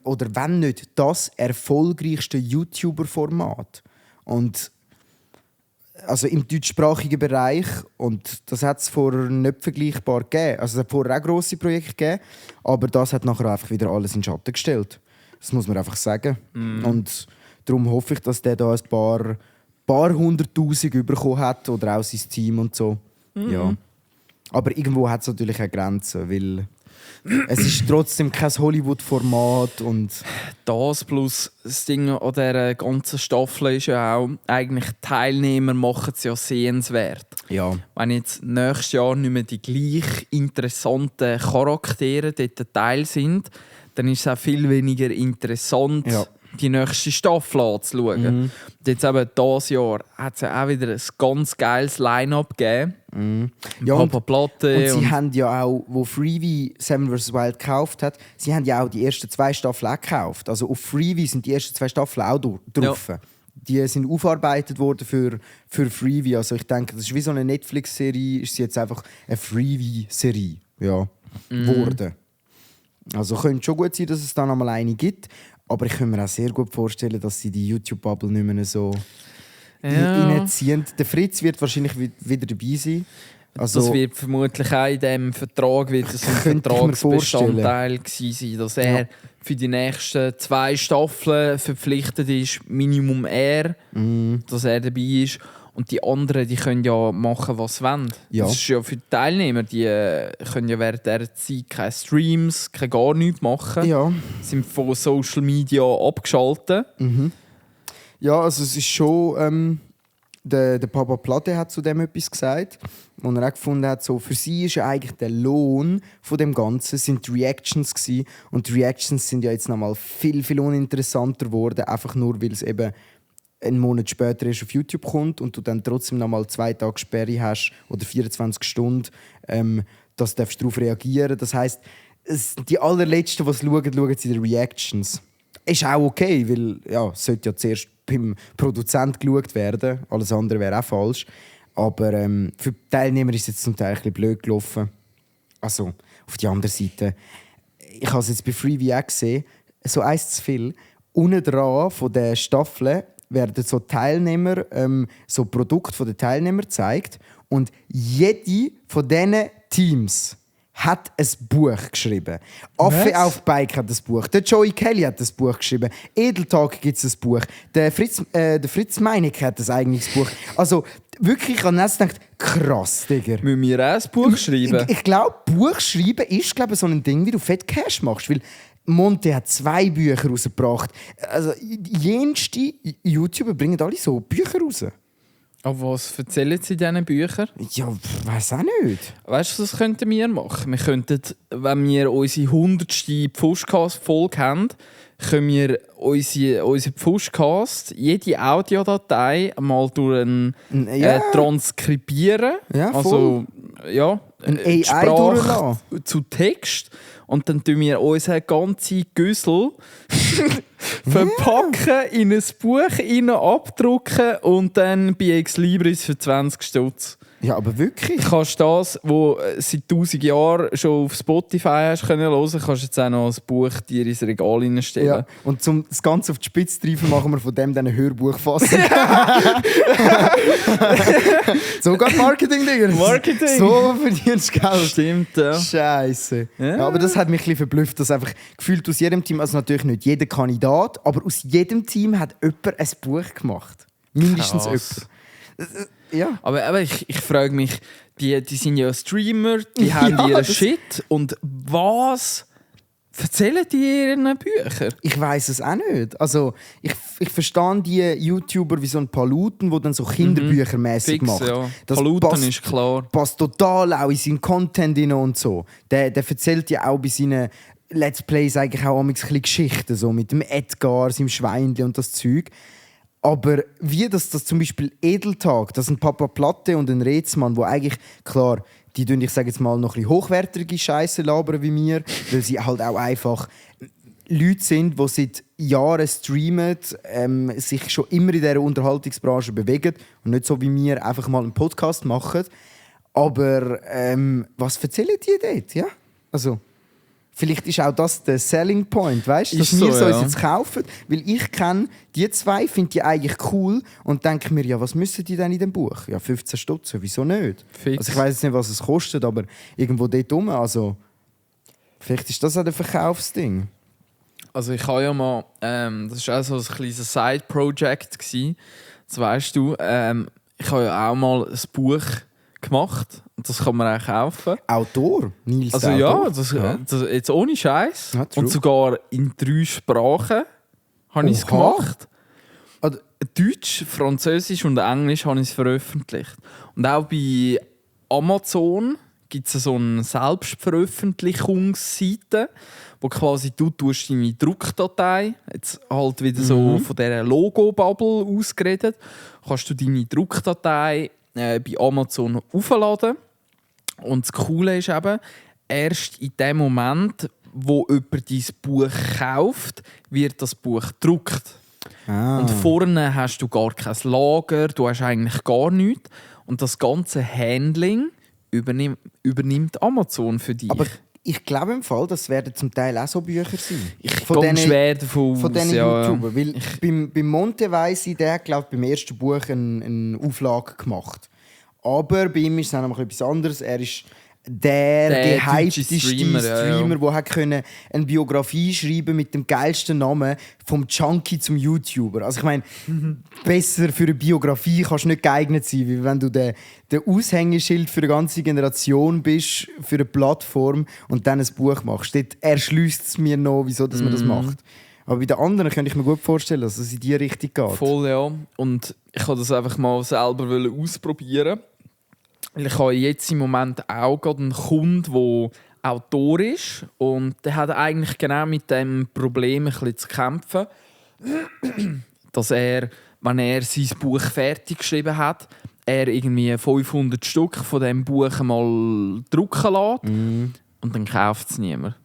oder wenn nicht das erfolgreichste YouTuber-Format. Und also im deutschsprachigen Bereich, und das hat es vorher nicht vergleichbar gegeben. Also es hat vorher auch grosse Projekte gegeben, aber das hat nachher einfach wieder alles in den Schatten gestellt. Das muss man einfach sagen. Und darum hoffe ich, dass der da ein paar 100'000 bekommen hat oder auch sein Team und so. Ja. Aber irgendwo hat es natürlich auch Grenzen, weil es ist trotzdem kein Hollywood-Format und das plus das Ding an dieser ganzen Staffel ist ja auch, eigentlich die Teilnehmer machen es ja sehenswert. ja. Wenn jetzt nächstes Jahr nicht mehr die gleich interessanten Charaktere dort Teil sind, dann ist es auch viel weniger interessant, die nächste Staffel anzuschauen. Und jetzt eben dieses Jahr hat es ja auch wieder ein ganz geiles Line-Up gegeben. Ja, und Platte. sie haben ja auch, wo Freevee Seven vs. Wild gekauft hat, sie haben ja auch die ersten 2 Staffeln auch gekauft. Also auf Freevee sind die ersten 2 Staffeln auch drauf. Ja. Die sind aufgearbeitet worden für Freevee. Also ich denke, das ist wie so eine Netflix-Serie, ist sie jetzt einfach eine Freevee-Serie geworden. Also könnte schon gut sein, dass es dann einmal eine gibt. Aber ich kann mir auch sehr gut vorstellen, dass sie die YouTube-Bubble nicht mehr so reinziehen. Der Fritz wird wahrscheinlich wieder dabei sein. Also, das wird vermutlich auch in diesem Vertrag ein Vertragsbestandteil sein, dass er für die nächsten 2 Staffeln verpflichtet ist, Minimum er, dass er dabei ist. Und die anderen, die können ja machen, was sie wollen. Ja. Das ist ja für die Teilnehmer, die können ja während dieser Zeit keine Streams, gar nichts machen. Ja. Sind von Social Media abgeschaltet. Ja, also es ist schon... der Papa Platte hat zu dem etwas gesagt, wo er auch gefunden hat, so, für sie ist ja eigentlich der Lohn von dem Ganzen sind die Reactions gewesen. Und die Reactions sind ja jetzt nochmal viel, viel uninteressanter geworden, einfach nur, weil es eben einen Monat später erst auf YouTube kommt und du dann trotzdem nochmal 2 Tage Sperre hast oder 24 Stunden, dass du darauf reagieren. Das heisst, die allerletzten, die es schauen sie die Reactions. Ist auch okay, weil es sollte ja zuerst beim Produzent geschaut werden. Alles andere wäre auch falsch. Aber für die Teilnehmer ist es jetzt zum Teil ein bisschen blöd gelaufen. Also, auf die andere Seite, ich habe es jetzt bei Freevee auch gesehen, so eins zu viel. Unten dran von der Staffel werden so Teilnehmer, so Produkte von den Teilnehmern gezeigt. Und jede von diesen Teams hat ein Buch geschrieben. Affe auf Bike hat ein Buch. Der Joey Kelly hat ein Buch geschrieben. Edeltag gibt es ein Buch. Der Fritz Meinecke hat ein eigenes Buch. Also wirklich, ich habe jetzt gedacht, krass, Digga. Müssen wir auch ein Buch schreiben? Ich glaube, Buch schreiben ist so ein Ding, wie du fett Cash machst. Weil Monte hat 2 Bücher rausgebracht. Also jenste YouTuber bringen alle so Bücher raus. Aber was erzählen Sie in diesen Büchern? Ja, weiß auch nicht. Weißt du, was könnten wir machen? Wir könnten, wenn wir unsere 100. Pfuschcast-Folge haben, können wir unsere Pfuschcast, jede Audiodatei mal durch transkribieren. Ja, also, ein AI Sprache zu Text. Und dann tun wir unseren ganzen Güssel verpacken, in ein Buch abdrucken und dann bei Ex Libris für 20 Stutz. Ja, aber wirklich. Du kannst das, was seit 1000 Jahren schon auf Spotify hast können hören, kannst du jetzt auch noch als Buch dir ins Regal hineinstellen. Ja. Und um das Ganze auf die Spitze zu treiben, machen wir von dem dann eine Hörbuchfassung. So geht Marketing, Digga. Marketing. So verdienst du Geld. Stimmt, ja. Scheiße. Ja. Ja, aber das hat mich ein bisschen verblüfft, dass einfach gefühlt aus jedem Team, also natürlich nicht jeder Kandidat, aber aus jedem Team hat jemand ein Buch gemacht. Mindestens Krass. jemand. Ja. Aber ich frage mich, die sind ja Streamer, die haben Ja, ihren das- Shit. Und was erzählen die in ihren Büchern? Ich weiß es auch nicht. Also, ich verstehe die YouTuber wie so ein Paluten, die dann so Kinderbüchermäßig Fix, macht. ja. Das Paluten passt- ist klar. passt total auch in seinen Content rein und so. Der erzählt ja auch bei seinen Let's Plays eigentlich auch manchmal ein bisschen Geschichten, so mit dem Edgar, seinem Schweinli und das Zeug. Aber wie das zum Beispiel Edeltag, das sind Papa Platte und ein Rätsmann, wo eigentlich, klar, die tun, ich sage jetzt mal, noch ein bisschen hochwertige Scheiße labern wie mir, weil sie halt auch einfach Leute sind, die seit Jahren streamen, sich schon immer in dieser Unterhaltungsbranche bewegen und nicht so wie wir einfach mal einen Podcast machen. Aber was erzählen die dort? Ja? Also, vielleicht ist auch das der Selling Point, weißt du? Dass Ist wir so, so ja. uns jetzt kaufen. Weil ich kenne die zwei, finde die eigentlich cool und denke mir, ja, was müssen die denn in dem Buch? Ja, 15 Stutz, wieso nicht? Fix. Also ich weiß jetzt nicht, was es kostet, aber irgendwo dort rum. Also, vielleicht ist das auch ein Verkaufsding. Also ich habe ja mal, das war auch so ein kleines Side-Project gsi. Das weißt du. Ich habe ja auch mal ein Buch gemacht und das kann man auch kaufen. Autor? Nils Also der ja, Autor? das jetzt ohne Scheiß. Ja, true. Und sogar in 3 Sprachen habe ich es Oha. gemacht. Oder- Deutsch, Französisch und Englisch habe ich es veröffentlicht. Und auch bei Amazon gibt es so eine Selbstveröffentlichungsseite, wo quasi du tust deine Druckdatei, jetzt halt wieder so von dieser Logo-Bubble ausgeredet, kannst du deine Druckdatei bei Amazon aufladen. Und das Coole ist eben, erst in dem Moment, wo jemand dein Buch kauft, wird das Buch gedruckt. Ah. Und vorne hast du gar kein Lager, du hast eigentlich gar nichts. Und das ganze Handling übernimmt Amazon für dich. Aber ich glaube im Fall, das werden zum Teil auch so Bücher sein. ich von gehe diesen- schwer davon Von aus. diesen Ja. YouTubern. Weil beim Monte weiss ich, der hat, glaube beim ersten Buch eine Auflage gemacht. Aber bei ihm ist es auch noch etwas anderes. Er ist der Der gehypteste deutsche Streamer, Streamer, ja. der hat können eine Biografie schreiben mit dem geilsten Namen vom Junkie zum YouTuber. Also ich meine, besser für eine Biografie kannst du nicht geeignet sein, wie wenn du der Aushängeschild für eine ganze Generation bist, für eine Plattform und dann ein Buch machst. Dort erschließt es mir noch, wieso dass man das macht. Aber bei den anderen könnte ich mir gut vorstellen, dass es in die Richtung geht. Voll, ja. Und ich wollte das einfach mal selber ausprobieren. Weil ich habe jetzt im Moment auch gerade einen Kunden, der Autor ist. Und der hat eigentlich genau mit dem Problem ein bisschen zu kämpfen. Dass er, wenn er sein Buch fertig geschrieben hat, er irgendwie 500 Stück von diesem Buch mal drucken lässt. Und dann kauft es niemand.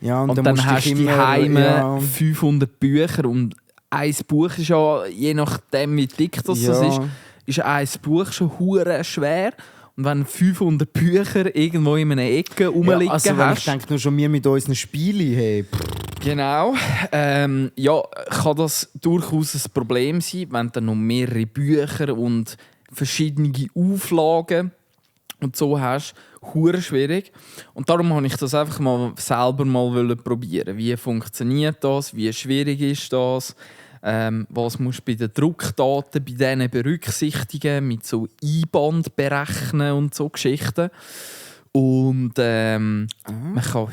Ja, Und dann dann musst hast du dich immer- daheim ja. 500 Bücher und ein Buch ist ja, je nachdem wie dick das Ja. ist ein Buch schon hure schwer. Und wenn 500 Bücher irgendwo in einer Ecke rumliegen Ja, also wenn ich hast, denke, nur schon wir mit unseren Spielen, hey, genau, ja, kann das durchaus ein Problem sein, wenn du noch mehrere Bücher und verschiedene Auflagen und so hast, hure schwierig. Und darum habe ich das einfach mal selber mal probieren. Wie funktioniert das? Wie schwierig ist das? Was musst du bei den Druckdaten bei denen berücksichtigen, mit so Einband berechnen und so Geschichten. Und man kann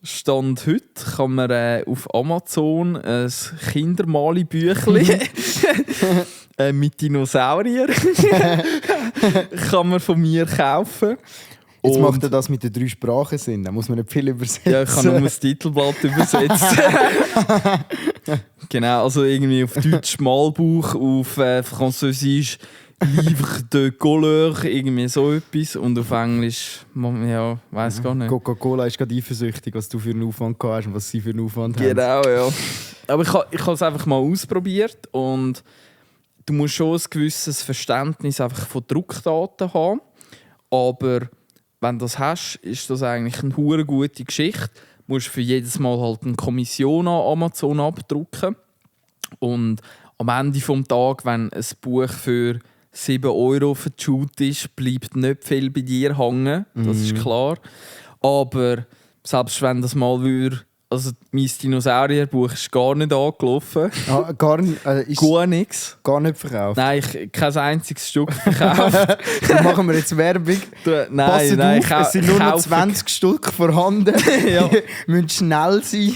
Stand heute kann man auf Amazon ein Kindermali-Büchlein mit Dinosauriern kann man von mir kaufen. jetzt Und- macht er das mit den 3 Sprachen Sinn. Da muss man nicht viel übersetzen. Ja, ich habe nur das Titelblatt übersetzt. Genau, also irgendwie auf Deutsch Malbuch, auf Französisch Livre de Couleur, irgendwie so etwas. Und auf Englisch, ja, weiß gar nicht. Coca-Cola ist gerade eifersüchtig, was du für einen Aufwand gehabt hast und was sie für einen Aufwand haben. Genau, ja. Aber ich habe es einfach mal ausprobiert und du musst schon ein gewisses Verständnis einfach von Druckdaten haben. Aber wenn du das hast, ist das eigentlich eine hure gute Geschichte. Du musst für jedes Mal halt eine Kommission an Amazon abdrucken. Und am Ende des Tages, wenn ein Buch für 7 € verschult ist, bleibt nicht viel bei dir hängen. Das ist klar. Aber selbst wenn das mal würde, also mein Dinosaurierbuch ist gar nicht angelaufen. Gar nicht? Gar nichts. Gar nicht verkauft? Nein, kein einziges Stück verkauft. Dann machen wir jetzt Werbung. Nein, es sind nur noch 20 Stück vorhanden. Ja. Müssen schnell sein.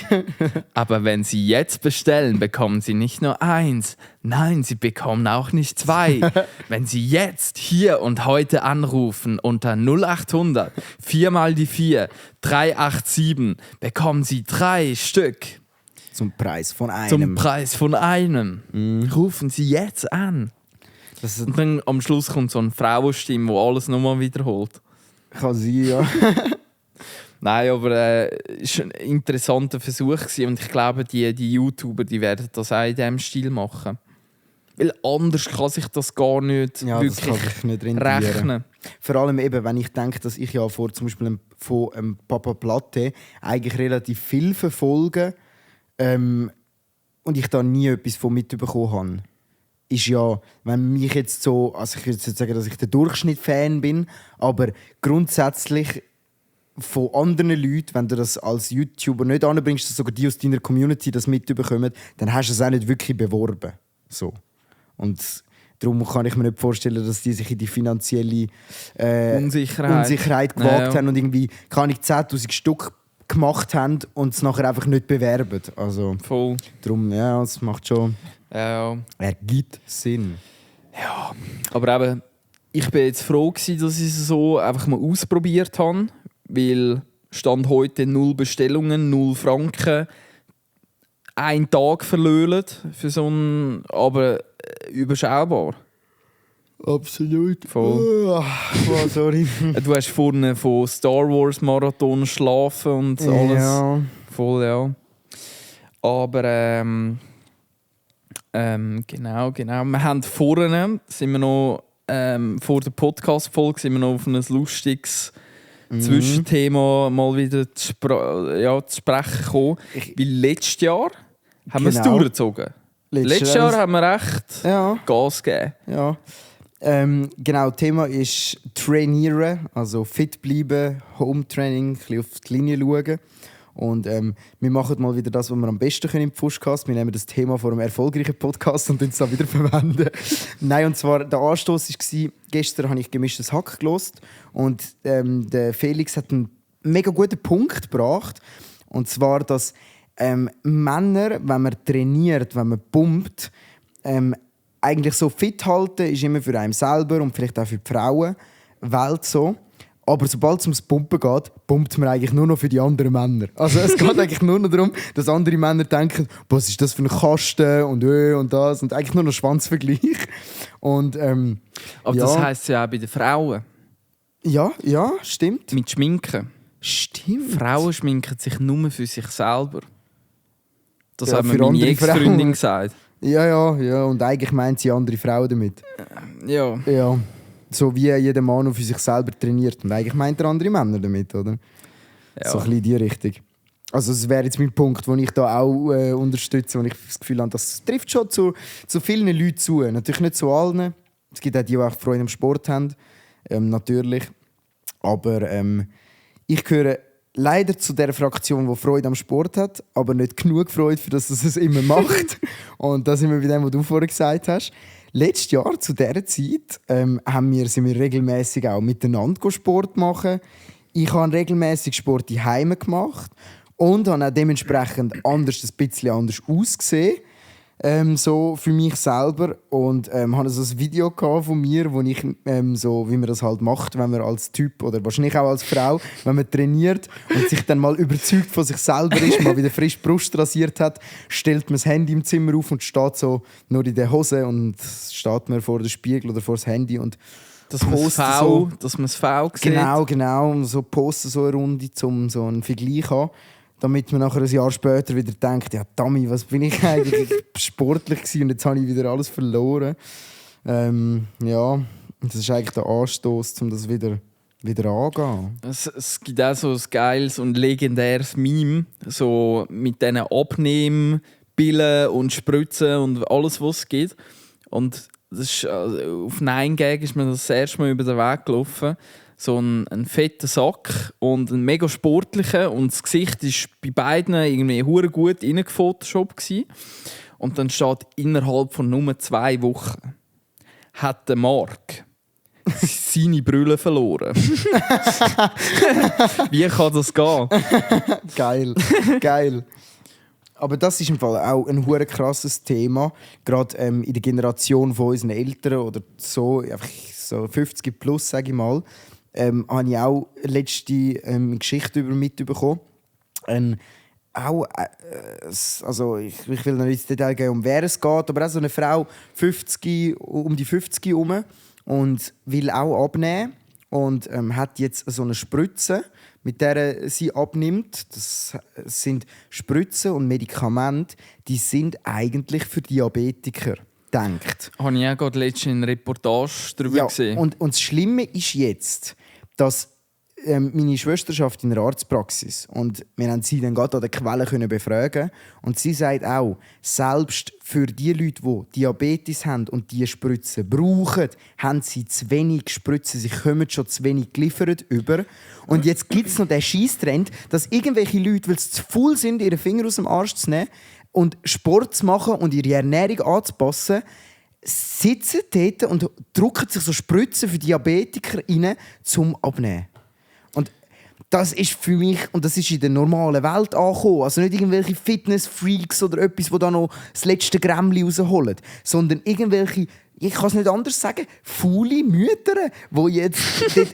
Aber wenn Sie jetzt bestellen, bekommen Sie nicht nur 1. Nein, Sie bekommen auch nicht 2. Wenn Sie jetzt hier und heute anrufen unter 0800 4 mal die 4 387, bekommen Sie 3 Stück. Zum Preis von einem. Zum Preis von einem. Rufen Sie jetzt an. Und dann am Schluss kommt so eine Frauenstimme, die alles nochmal wiederholt. Kann sein, ja. Nein, aber es war ein interessanter Versuch und ich glaube, die YouTuber die werden das auch in diesem Stil machen. Weil anders kann sich das gar nicht wirklich nicht rechnen. Vor allem eben, wenn ich denke, dass ich ja zum Beispiel von Papa Platte eigentlich relativ viel verfolge und ich da nie etwas von mitbekommen habe. Ist ja, wenn mich jetzt so, also ich würde jetzt sagen, dass ich der Durchschnitt-Fan bin, aber grundsätzlich von anderen Leuten, wenn du das als YouTuber nicht anbringst, dass sogar die aus deiner Community das mitbekommen, dann hast du es auch nicht wirklich beworben. So. Und darum kann ich mir nicht vorstellen, dass die sich in die finanzielle Unsicherheit gewagt haben und irgendwie 10'000 Stück gemacht haben und es nachher einfach nicht bewerben. Also, voll. Darum, ja, es macht schon... Ja. Ergibt Sinn. Ja, aber eben, ich bin jetzt froh gewesen, dass ich es so einfach mal ausprobiert habe, weil Stand heute 0 Bestellungen, 0 Franken, 1 Tag verlöhlt für so einen, aber überschaubar. Absolut. Voll. Oh, sorry. Du hast vorne von Star Wars Marathon schlafen und alles. Ja. Voll, ja. Aber genau. Wir haben vorne, sind wir noch, vor der Podcast-Folge sind wir noch auf ein lustiges Zwischenthema mal wieder zu sprechen gekommen. Weil letztes Jahr haben wir es durchgezogen. Letztes Jahr haben wir echt Gas gegeben. Ja. Genau, Thema ist trainieren, also fit bleiben, Home-Training, ein bisschen auf die Linie schauen. Und wir machen mal wieder das, was wir am besten können im Podcast. Wir nehmen das Thema von einem erfolgreichen Podcast und es dann wieder verwenden. Nein, und zwar der Anstoß war, gestern habe ich gemischtes Hack gehört und der Felix hat einen mega guten Punkt gebracht. Und zwar, dass Männer, wenn man trainiert, wenn man pumpt, eigentlich so fit halten ist immer für einen selber und vielleicht auch für die Frauenwelt so. Aber sobald es ums Pumpen geht, pumpt man eigentlich nur noch für die anderen Männer. Also es geht eigentlich nur noch darum, dass andere Männer denken, was ist das für ein Kasten und das und eigentlich nur noch Schwanzvergleich. Und, aber das heisst ja auch bei den Frauen. Ja, stimmt. Mit Schminken. Stimmt. Frauen schminken sich nur für sich selber. Das Ja, hat mir für meine andere Ex-Freundin Frauen. gesagt. Ja. Und eigentlich meint sie andere Frauen damit. Ja. Ja. So wie jeder Mann für sich selber trainiert. Und eigentlich meint er andere Männer damit, oder? Ja. So ein bisschen in die Richtung. Also das wäre jetzt mein Punkt, den ich da auch unterstütze, wo ich das Gefühl habe, das trifft schon zu vielen Leuten zu. Natürlich nicht zu allen. Es gibt auch die auch Freude am Sport haben. Natürlich. Aber ich gehöre leider zu der Fraktion, die Freude am Sport hat, aber nicht genug Freude, für das es immer macht. Und da sind wir bei dem, was du vorhin gesagt hast. Letztes Jahr, zu dieser Zeit, sind wir regelmäßig auch miteinander Sport machen. Ich habe regelmäßig Sport zu Hause gemacht und habe auch dementsprechend ein bisschen anders ausgesehen. So für mich selber. Und hatte so ein Video von mir, wo ich so, wie man das halt macht, wenn man als Typ oder wahrscheinlich auch als Frau, wenn man trainiert und sich dann mal überzeugt von sich selber ist, mal wieder frisch die Brust rasiert hat, stellt man das Handy im Zimmer auf und steht so nur in der Hose und steht man vor dem Spiegel oder vor das Handy und dass man das V sieht. Genau. Und so posten so eine Runde, um so einen Vergleich zu haben. Damit man nachher ein Jahr später wieder denkt, ja, Dummy, was bin ich eigentlich sportlich gewesen und jetzt habe ich wieder alles verloren. Ja, und das ist eigentlich der Anstoß, um das wieder wieder angehen. Es gibt auch so ein geiles und legendäres Meme, so mit diesen Abnehmbillen und Spritzen und alles, was es gibt. Und das ist, auf 9gag ist mir das erste Mal über den Weg gelaufen. So ein fetter Sack und ein mega sportlicher. Und das Gesicht war bei beiden irgendwie hure gut reingefotoshoppt. Und dann steht, innerhalb von nur 2 Wochen hat der Mark seine Brille verloren. Wie kann das gehen? Geil. Aber das ist im Fall auch ein hure krasses Thema. Gerade in der Generation von unseren Eltern oder so, einfach so 50 plus, sage ich mal, habe ich auch letzte Geschichte mitbekommen. Also ich will noch nicht ins Detail gehen, um wer es geht, aber auch so eine Frau 50, um die 50 herum und will auch abnehmen und hat jetzt so eine Spritze, mit der sie abnimmt. Das sind Spritzen und Medikamente, die sind eigentlich für Diabetiker gedacht. Habe ich auch gerade letztens eine Reportage darüber gesehen. Und das Schlimme ist jetzt, dass meine Schwester arbeitet in einer Arztpraxis und wir haben sie dann gerade an der Quelle befragen und sie sagt auch, selbst für die Leute, die Diabetes haben und diese Spritzen brauchen, haben sie zu wenig Spritzen, sie kommen schon zu wenig geliefert über. Und jetzt gibt es noch den Scheisstrend, dass irgendwelche Leute, weil sie zu faul sind, ihre Finger aus dem Arsch zu nehmen und Sport zu machen und ihre Ernährung anzupassen, sitzen dort und drücken sich so Spritzen für Diabetiker rein, zum Abnehmen. Und das ist für mich, und das ist in der normalen Welt angekommen, also nicht irgendwelche Fitness-Freaks oder etwas, die da noch das letzte Grämmli rausholen, sondern irgendwelche, ich kann es nicht anders sagen, faule Mütter, die jetzt...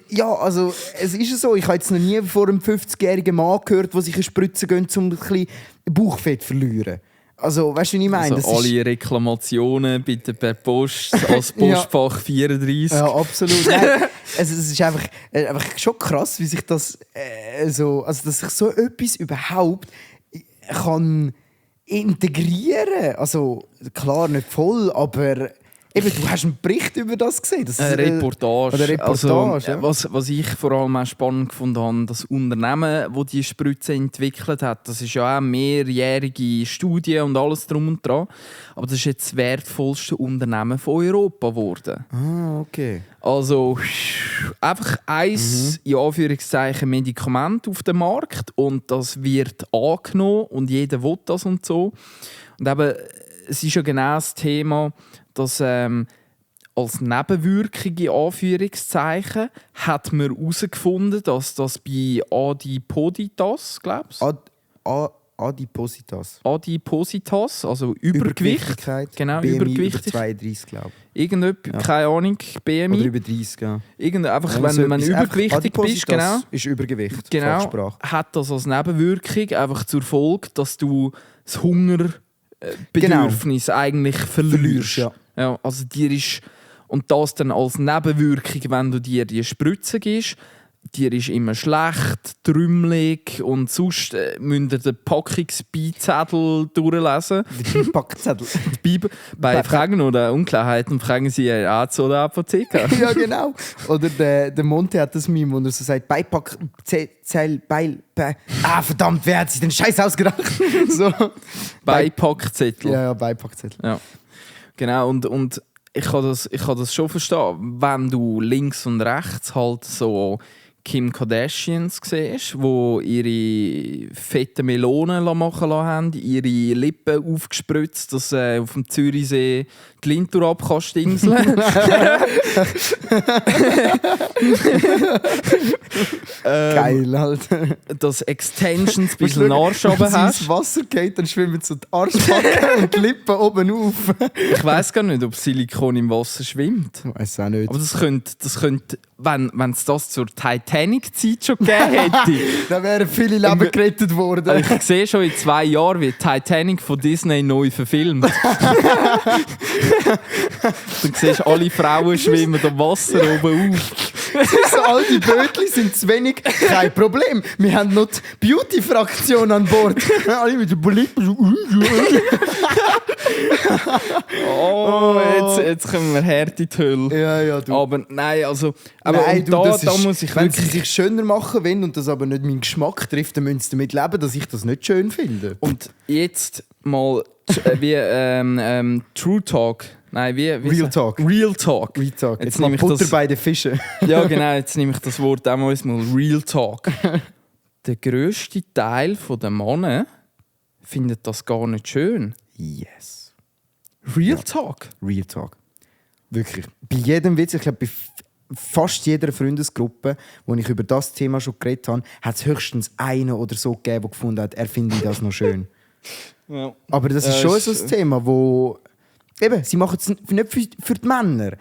ja, also es ist so, ich habe jetzt noch nie vor einem 50-jährigen Mann gehört, der sich eine Spritze gönnt, um ein bisschen Bauchfett zu verlieren. Also, weißt du, was ich meine? Also alle Reklamationen bitte per Post als Postfach 34. Ja, absolut. Nein, es ist einfach schon krass, wie sich das dass sich so etwas überhaupt kann integrieren. Also klar nicht voll, aber eben, du hast einen Bericht über das gesehen. Das eine Reportage. Oder Reportage. Also, was ich vor allem auch spannend gefunden habe, das Unternehmen, das die Spritze entwickelt hat, das ist ja auch mehrjährige Studie und alles drum und dran. Aber das ist jetzt das wertvollste Unternehmen von Europa geworden. Ah, okay. Also einfach eins in Anführungszeichen Medikament auf dem Markt und das wird angenommen und jeder will das und so. Und eben, es ist ja genau das Thema, dass als Nebenwirkung in Anführungszeichen hat man herausgefunden, dass das bei Adipositas, glaubst du? Adipositas, also Übergewicht. Genau, BMI Übergewicht. Über 32, glaube ich. Irgendetwas, keine Ahnung, BMI. Oder über 30, ja. Einfach, Ja, wenn man übergewichtig bist, genau. Ist Übergewicht, Genau, Fachsprache. hat das als Nebenwirkung einfach zur Folge, dass du das Hungerbedürfnis eigentlich verlierst. Ja. Ja, also dir ist, und das dann als Nebenwirkung, wenn du dir die Spritze gibst, dir ist immer schlecht, trümmelig und sonst müsst ihr den Packungsbeizettel durchlesen. Die Packzettel. Bei Fragen oder Unklarheiten fragen Sie einen Arzt oder Apotheker. Ja, genau. Oder der Monte hat das Meme, wo er so sagt, verdammt, wer hat sich den Scheiß ausgedacht? So. Beipackzettel. Ja, Beipackzettel. Ja. Genau, und ich kann das schon verstehen, wenn du links und rechts halt so Kim Kardashians siehst, die ihre fetten Melonen machen lassen, ihre Lippen aufgespritzt, dass auf dem Zürichsee die Lintour ab kannst stingseln. Geil, Alter. Dass Extensions bis in den Arsch runter hast. Wenn ins Wasser geht, dann schwimmen so die Arschbacken und die Lippen oben auf. Ich weiss gar nicht, ob Silikon im Wasser schwimmt. Ich weiss auch nicht. Aber das könnte wenn es das zur Titanic-Zeit schon gegeben hätte. Da wären viele Leben gerettet worden. Ich sehe schon in 2 Jahren, wie Titanic von Disney neu verfilmt. Dann siehst du alle Frauen schwimmen am Wasser oben auf. So, all die Bötli sind zu wenig. Kein Problem. Wir haben noch die Beauty-Fraktion an Bord. Alle mit den Polipen so. Jetzt kommen wir hart in die Hülle. Ja, du. Aber nein, also... Aber Nein, und du, da muss ich wenn wirklich... sie sich schöner machen wollen und das aber nicht meinen Geschmack trifft, dann müssen sie damit leben, dass ich das nicht schön finde. Und jetzt mal wie True Talk. Nein, wie Real Talk. Real Talk. Real Talk. Jetzt Jetzt mal nehme ich Butter das- bei den Fischen. Ja, genau, jetzt nehme ich das Wort auch mal Real Talk. Der grösste Teil der Männer findet das gar nicht schön. Yes. Real Talk. Real Talk. Wirklich. Bei jedem Witz, ich glaube, bei fast jeder Freundesgruppe, wo ich über das Thema schon geredet habe, hat es höchstens einen oder so gegeben, der gefunden hat, er findet das noch schön. Ja. Aber das ist schon so ein Thema, wo... Eben, sie machen es nicht für die Männer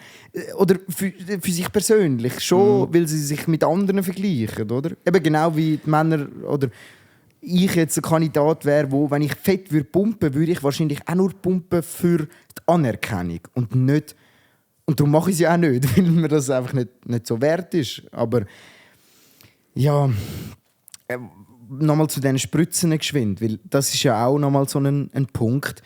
oder für sich persönlich, schon, weil sie sich mit anderen vergleichen, oder? Eben genau wie die Männer oder ich jetzt ein Kandidat wäre, wo, wenn ich fett würde pumpen, würde ich wahrscheinlich auch nur pumpen für die Anerkennung und nicht. Und darum mache ich es ja auch nicht, weil mir das einfach nicht so wert ist. Aber ja, nochmal zu diesen Spritzen geschwind, weil das ist ja auch nochmal so ein Punkt.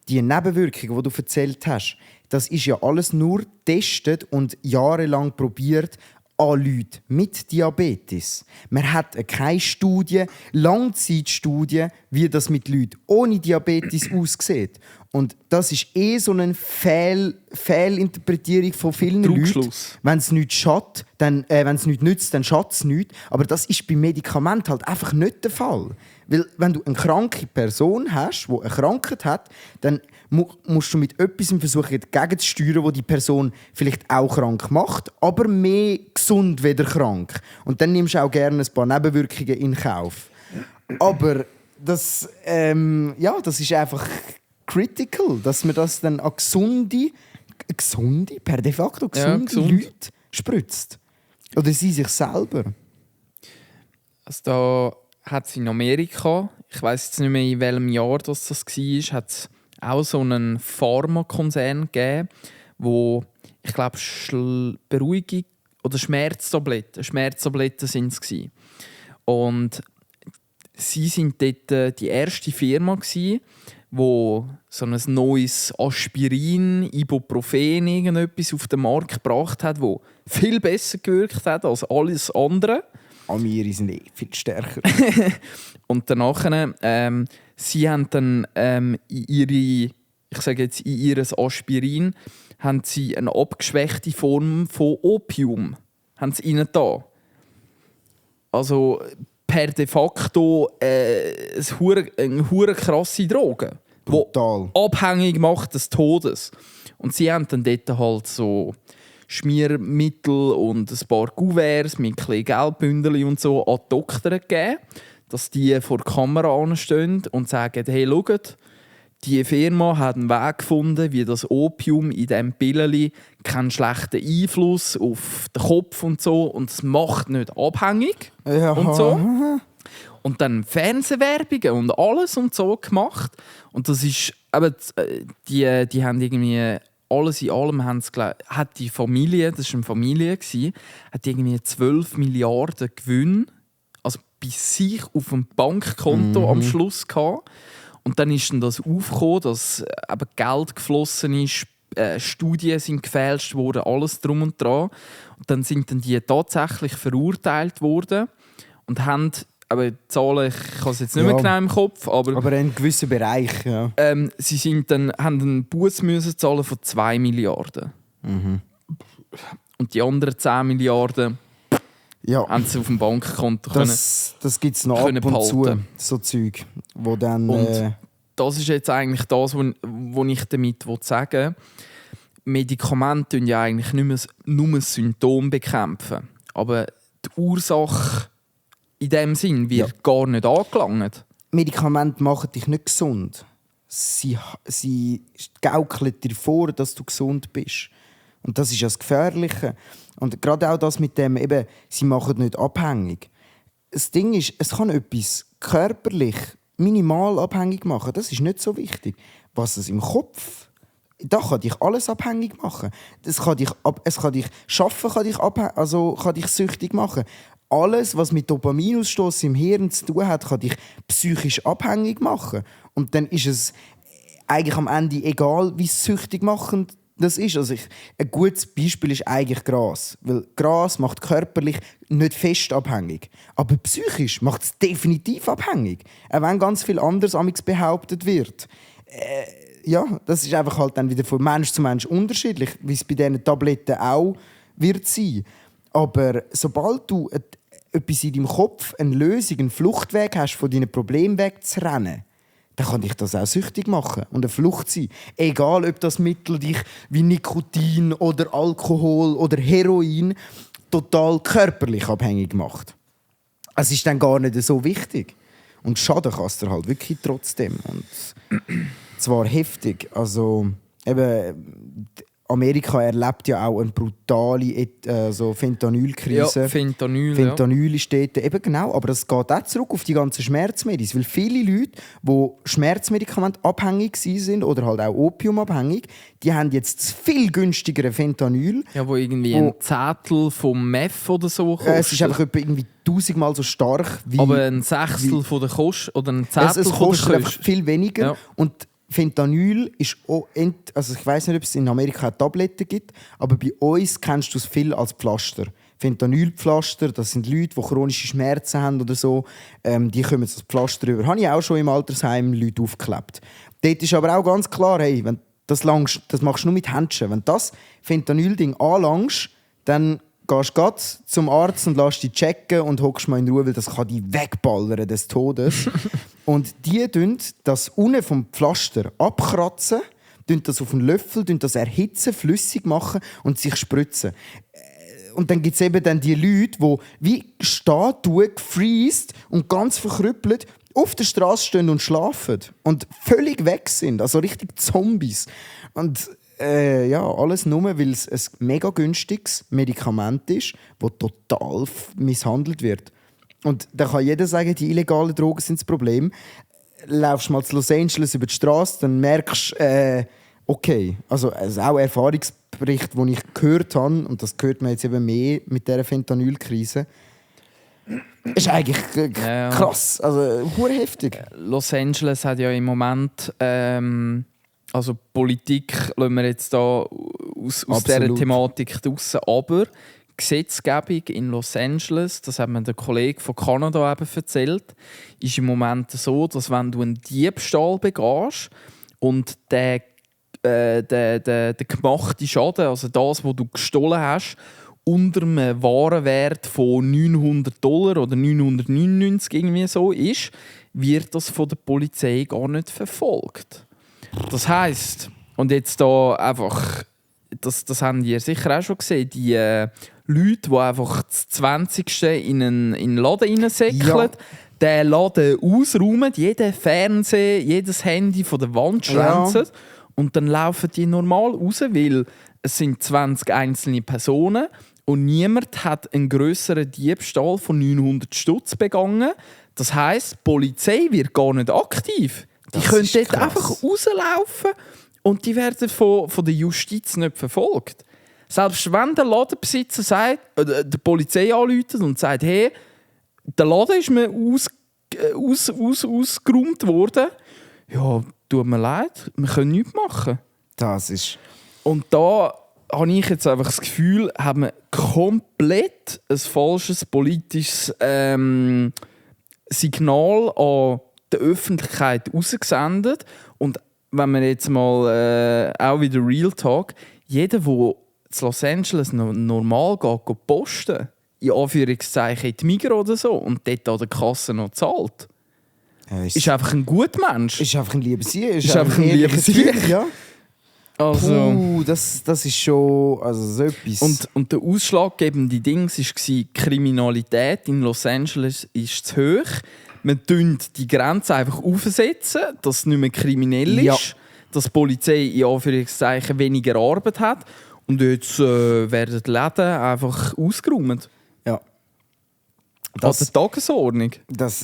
Die Nebenwirkungen, die du erzählt hast, das ist ja alles nur getestet und jahrelang probiert an Leuten mit Diabetes. Man hat keine Studie, Langzeitstudie, wie das mit Leuten ohne Diabetes aussieht. Und das ist so eine Fehlinterpretierung von vielen Leuten. Trugschluss. Wenn es nichts schadet, wenn es nichts nützt, dann schadet es nichts. Aber das ist bei Medikamenten halt einfach nicht der Fall. Weil wenn du eine kranke Person hast, die eine Krankheit hat, dann musst du mit etwas versuchen, dagegen zu steuern, das die Person vielleicht auch krank macht, aber mehr gesund weder krank. Und dann nimmst du auch gerne ein paar Nebenwirkungen in Kauf. Aber das ist einfach critical, dass man das dann an gesunde, per de facto gesunde gesund. Leute spritzt. Oder sie sich selber. Also da hat es in Amerika, ich weiß jetzt nicht mehr in welchem Jahr das war, hat es auch so einen Pharmakonzern gegeben, wo ich glaube Beruhigung oder Schmerztabletten sind es gewesen. Und sie sind dort die erste Firma gewesen, wo so ein neues Aspirin, Ibuprofen, irgendetwas auf den Markt gebracht hat, wo viel besser gewirkt hat als alles andere. Amiri sind viel stärker. Und danach, sie haben dann in ihres Aspirin haben sie eine abgeschwächte Form von Opium haben sie reingetan. Also per de facto eine hure krasse Droge, Brutal. die abhängig macht des Todes. Und sie haben dann dort halt so Schmiermittel und ein paar Kuverts mit kleinen Geldbündeln und so an die Doktor gegeben, dass die vor der Kamera anstehen und sagen, hey, schaut, die Firma hat einen Weg gefunden, wie das Opium in diesem Pilleli keinen schlechten Einfluss auf den Kopf und so und es macht nicht abhängig Ja. und so. Und dann Fernsehwerbungen und alles und so gemacht. Und das ist, aber die haben irgendwie alles in allem hat die Familie, das war eine Familie, hat irgendwie 12 Milliarden Gewinn, also bei sich auf dem Bankkonto am Schluss gehabt. Und dann ist dann das aufgekommen, dass eben Geld geflossen ist, Studien sind gefälscht worden, alles drum und dran. Und dann sind dann die tatsächlich verurteilt worden und haben, aber die Zahlen, ich habe es jetzt nicht mehr genau im Kopf, aber in einem gewissen Bereich, ja. sie haben einen Buß müssen zahlen von 2 Milliarden. Und die anderen 10 Milliarden Ja. haben sie auf dem Bankkonto können. Das gibt es noch ab können und zu, behalten. so Zeug, wo dann... Und das ist jetzt eigentlich das, was ich damit sagen will. Medikamente bekämpfen ja eigentlich nicht mehr nur ein Symptom bekämpfen. Aber die Ursache in dem Sinn wird gar nicht angelangt. Medikamente machen dich nicht gesund. Sie gaukeln dir vor, dass du gesund bist. Und das ist ja das Gefährliche. Und gerade auch das mit dem, eben, sie machen nicht abhängig. Das Ding ist, es kann etwas körperlich minimal abhängig machen. Das ist nicht so wichtig. Was es im Kopf da kann dich alles abhängig machen. Schaffen kann dich süchtig machen. Alles, was mit Dopaminausstoß im Hirn zu tun hat, kann dich psychisch abhängig machen. Und dann ist es eigentlich am Ende egal, wie süchtig machend das ist. Also ein gutes Beispiel ist eigentlich Gras. Weil Gras macht körperlich nicht fest abhängig. Aber psychisch macht es definitiv abhängig. Auch wenn ganz viel anderes amigs behauptet wird. Ja, das ist einfach halt dann wieder von Mensch zu Mensch unterschiedlich, wie es bei diesen Tabletten auch wird sein. Aber sobald du etwas in deinem Kopf, eine Lösung, einen Fluchtweg hast, von deinen Problemen wegzurennen, dann kann dich das auch süchtig machen und eine Flucht sein. Egal, ob das Mittel dich wie Nikotin oder Alkohol oder Heroin total körperlich abhängig macht. Es ist dann gar nicht so wichtig. Und schaden kann es dir halt wirklich trotzdem. Und zwar heftig. Also, eben, Amerika erlebt ja auch eine brutale Fentanyl-Krise. Ja, Fentanyl ist dort, eben genau, aber das geht auch zurück auf die ganzen Schmerzmedizin. Weil viele Leute, die Schmerzmedikamente abhängig sind oder halt auch opiumabhängig, die haben jetzt das viel günstigere Fentanyl. Ja, wo irgendwie ein Zettel vom Meth oder so kostet. Es ist einfach irgendwie 1000-mal so stark wie... Aber ein Sechstel von der Kost oder ein Zettel es kostet einfach viel weniger. Ja. Und Fentanyl ist auch also ich weiss nicht, ob es in Amerika Tabletten gibt, aber bei uns kennst du es viel als Pflaster. Fentanylpflaster, das sind Leute, die chronische Schmerzen haben oder so, die kommen als Pflaster rüber. Habe ich auch schon im Altersheim Leute aufgeklebt. Dort ist aber auch ganz klar, hey, wenn das machst du nur mit Händchen. Wenn du das Fentanyl-Ding anlangst, dann gehst du zum Arzt und lässt dich checken und hockst mal in Ruhe, weil das kann dich wegballern des Todes. Und die tun das unten vom Pflaster abkratzen, das auf einen Löffel, das erhitzen, flüssig machen und sich spritzen. Und dann gibt es eben dann die Leute, die wie Statuen gefreezed und ganz verkrüppelt auf der Straße stehen und schlafen und völlig weg sind, also richtig Zombies. Und ja, alles nur, weil es ein mega günstiges Medikament ist, das total misshandelt wird. Und da kann jeder sagen, die illegalen Drogen sind das Problem. Laufst mal zu Los Angeles über die Straße, dann merkst du, okay, also auch Erfahrungsbericht, den ich gehört habe, und das hört man jetzt eben mehr mit dieser Fentanyl-Krise, ist eigentlich krass, also hure heftig. Los Angeles hat ja im Moment, also Politik lassen wir jetzt da aus dieser Thematik raus, aber Gesetzgebung in Los Angeles, das hat mir der Kollege von Kanada eben erzählt, ist im Moment so, dass wenn du einen Diebstahl begehst und der gemachte Schaden, also das, was du gestohlen hast, unter einem Warenwert von $900 oder 999 irgendwie so ist, wird das von der Polizei gar nicht verfolgt. Das heisst, und jetzt da einfach, das haben die sicher auch schon gesehen, die Leute, die einfach das 20. in einen Laden reinsäckeln, den Laden ausräumen, jeden Fernseher, jedes Handy von der Wand schlänzen und dann laufen die normal raus, weil es sind 20 einzelne Personen und niemand hat einen grösseren Diebstahl von 900 Stutz begangen. Das heisst, die Polizei wird gar nicht aktiv. Die können dort einfach rauslaufen und die werden von der Justiz nicht verfolgt. Selbst wenn der Ladenbesitzer sagt, der Polizei anruft und sagt, hey, der Laden ist mir ausgeräumt worden. Ja, tut mir leid, wir können nichts machen. Das ist... Und da habe ich jetzt einfach das Gefühl, haben wir komplett ein falsches politisches Signal an der Öffentlichkeit rausgesendet. Und wenn wir jetzt mal auch wieder Real Talk, jeder, der in Los Angeles normal geht posten, in Anführungszeichen in die Migros oder so, und dort an der Kasse noch zahlt, ist einfach ein guter Mensch. Ist einfach ein Liebesier. Ist einfach ein Liebesier. Ja. Also, das ist schon also so etwas. Und der ausschlaggebende Ding war, Kriminalität in Los Angeles ist zu hoch. Man tut die Grenze einfach aufsetzen, dass es nicht mehr kriminell ist, dass die Polizei in Anführungszeichen weniger Arbeit hat und jetzt werden die Läden einfach ausgeräumt. Ja. Das an der Tagesordnung.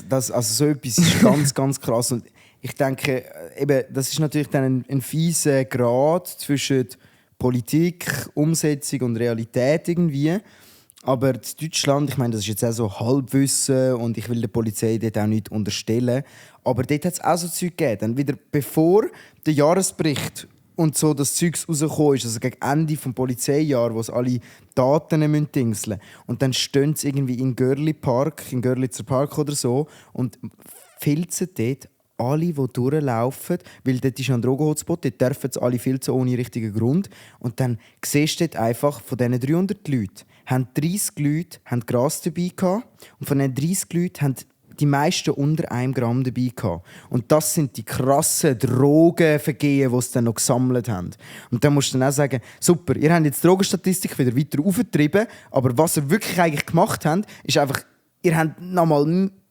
Also so etwas ist ganz, ganz krass. Und ich denke, eben, das ist natürlich dann ein fieser Grad zwischen Politik, Umsetzung und Realität irgendwie. Aber in Deutschland, ich meine, das ist jetzt auch so Halbwissen und ich will der Polizei dort auch nicht unterstellen. Aber dort hat es auch so Zeug gegeben. Dann wieder bevor der Jahresbericht und so das Zeug rausgekommen ist, also gegen Ende des Polizeijahr, wo es alle Daten dingseln müssen. Und dann stehen sie irgendwie in Görlitzer Park oder so und filzen dort alle, die durchlaufen, weil dort ist ein Drogen-Hotspot, dort dürfen sie alle filzen ohne richtigen Grund. Und dann siehst du dort einfach, von diesen 300 Leuten, haben 30 Leute Gras dabei gehabt. Und von diesen 30 Leuten haben die meisten unter 1 Gramm dabei gehabt. Und das sind die krassen Drogenvergehen, die sie dann noch gesammelt haben. Und dann musst du dann auch sagen, super, ihr habt jetzt die Drogenstatistik wieder weiter aufgetrieben, aber was ihr wirklich eigentlich gemacht habt, ist einfach, ihr habt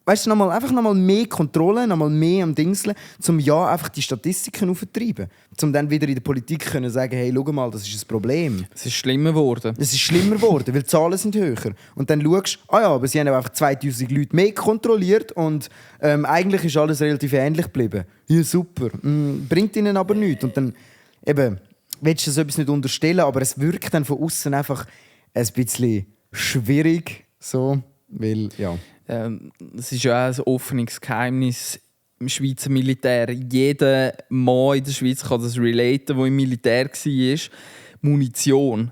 einfach nochmal mehr Kontrolle, nochmal mehr am Dingseln, um ja einfach die Statistiken aufzutreiben. Um dann wieder in der Politik können sagen, hey, schau mal, das ist ein Problem. Es ist schlimmer geworden. Es ist schlimmer geworden, weil die Zahlen sind höher. Und dann schaust du, aber sie haben einfach 2000 Leute mehr kontrolliert und eigentlich ist alles relativ ähnlich geblieben. Ja, super. Bringt ihnen aber nichts. Und dann eben, willst du so etwas nicht unterstellen, aber es wirkt dann von außen einfach ein bisschen schwierig. So, weil, ja. Es ist ja auch ein offenes Geheimnis im Schweizer Militär. Jeder Mann in der Schweiz kann das relaten, der im Militär war. Munition.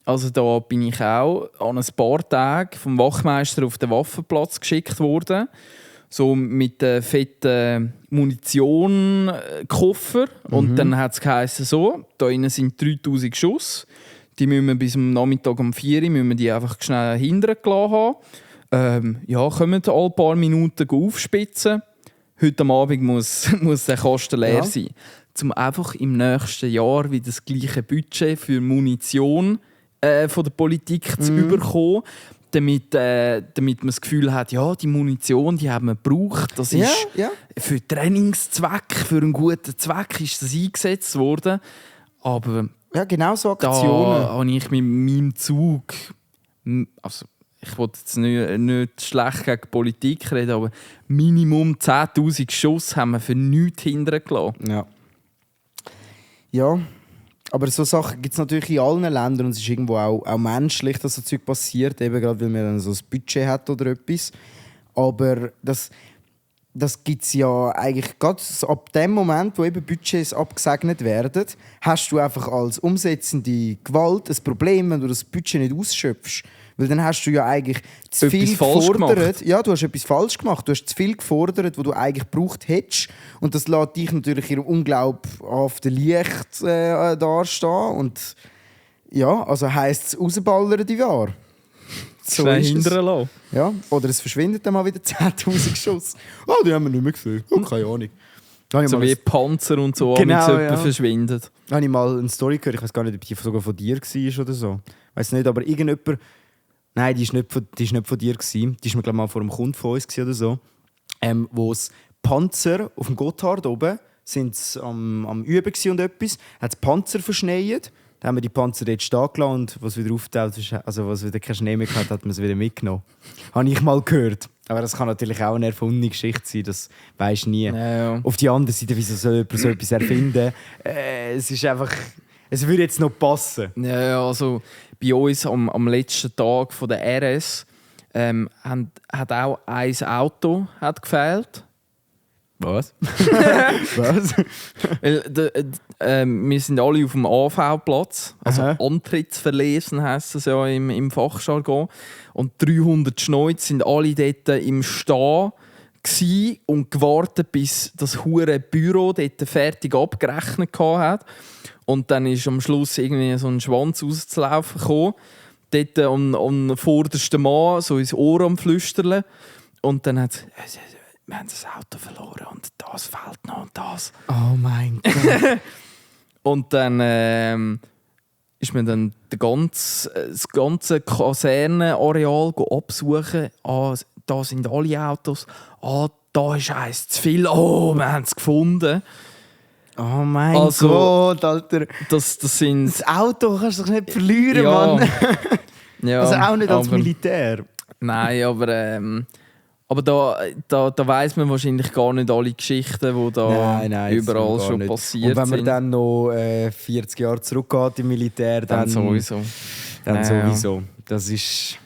Also da bin ich auch an ein paar Tagen vom Wachmeister auf den Waffenplatz geschickt worden. So mit fetten Munition-Koffer. Und dann hat es geheißen, so, da innen sind 3000 Schuss. Die müssen wir bis am Nachmittag um 4 Uhr müssen wir die einfach schnell hinten gelassen haben. Kommen alle paar Minuten aufspitzen. Heute am Abend muss der Kasten leer sein. Um einfach im nächsten Jahr wieder das gleiche Budget für Munition von der Politik zu bekommen, damit man das Gefühl hat, ja, die Munition, die haben wir gebraucht. Das ist für Trainingszweck, für einen guten Zweck ist das eingesetzt worden. Aber ja, genau so Aktionen. Da habe ich mit meinem Zug... Also, ich will jetzt nicht schlecht gegen Politik reden, aber Minimum 10'000 Schuss haben wir für nichts hintergelassen. Ja, aber so Sachen gibt es natürlich in allen Ländern und es ist irgendwo auch menschlich, dass so Zeug passiert, eben gerade weil man dann so ein Budget hat oder etwas. Aber das gibt es ja eigentlich gerade ab dem Moment, wo eben Budgets abgesegnet werden, hast du einfach als umsetzende Gewalt ein Problem, wenn du das Budget nicht ausschöpfst. Weil dann hast du ja eigentlich zu viel gefordert. Ja, du hast etwas falsch gemacht. Du hast zu viel gefordert, was du eigentlich gebraucht hättest. Und das lässt dich natürlich in einem unglaubhaften Licht dastehen. Und ja, also heisst es rausballern die Jahre. So hinterlassen. Ja, oder es verschwindet dann mal wieder 10'000 Schuss. Oh, die haben wir nicht mehr gesehen. Oh, keine Ahnung. So wie Panzer und so, genau, verschwindet. Da habe ich mal eine Story gehört, ich weiß gar nicht, ob die sogar von dir war oder so. Ich weiß nicht, aber irgendjemand... Nein, die war nicht von dir. Die war, glaube ich, mal vor einem Kunden von uns oder so. Wo es Panzer auf dem Gotthard oben sind am Üben und etwas, hat es Panzer verschneit. Dann haben wir die Panzer dort stehen gelassen und was wieder auftaucht, also was wieder kein Schnee mehr hatte, hat man es wieder mitgenommen. Habe ich mal gehört. Aber das kann natürlich auch eine erfundene Geschichte sein, das weisst du nie. Ja. Auf die andere Seite, wieso soll jemand so etwas erfinden? Es ist einfach... Es würde jetzt noch passen. Ja, also bei uns am letzten Tag von der RS hat auch ein Auto gefehlt. Was? Was? Wir sind alle auf dem AV-Platz, also Antrittsverlesen heisst es ja im Fachjargon. Und 300 Schneuz sind alle dort im Stehen und gewartet, bis das hure Büro dort fertig abgerechnet hat. Und dann ist am Schluss irgendwie so ein Schwanz rauszulaufen gekommen. Dort am vordersten Mann so ins Ohr am Flüsterle. Und dann hat es, wir haben das Auto verloren und das fehlt noch und das. Oh mein Gott. Und dann ist man dann das ganze Kasernenareal absuchen. Da sind alle Autos. Da ist eins zu viel. Oh, wir haben es gefunden. Oh mein Gott, Alter. Das Auto kannst du doch nicht verlieren, ja. Mann. Ja, also auch nicht als Militär. Nein, aber Aber da weiss man wahrscheinlich gar nicht alle Geschichten, die da überall schon nicht passiert sind. Und wenn man dann noch 40 Jahre zurückgeht im Militär, dann sowieso. Dann sowieso. Das ist...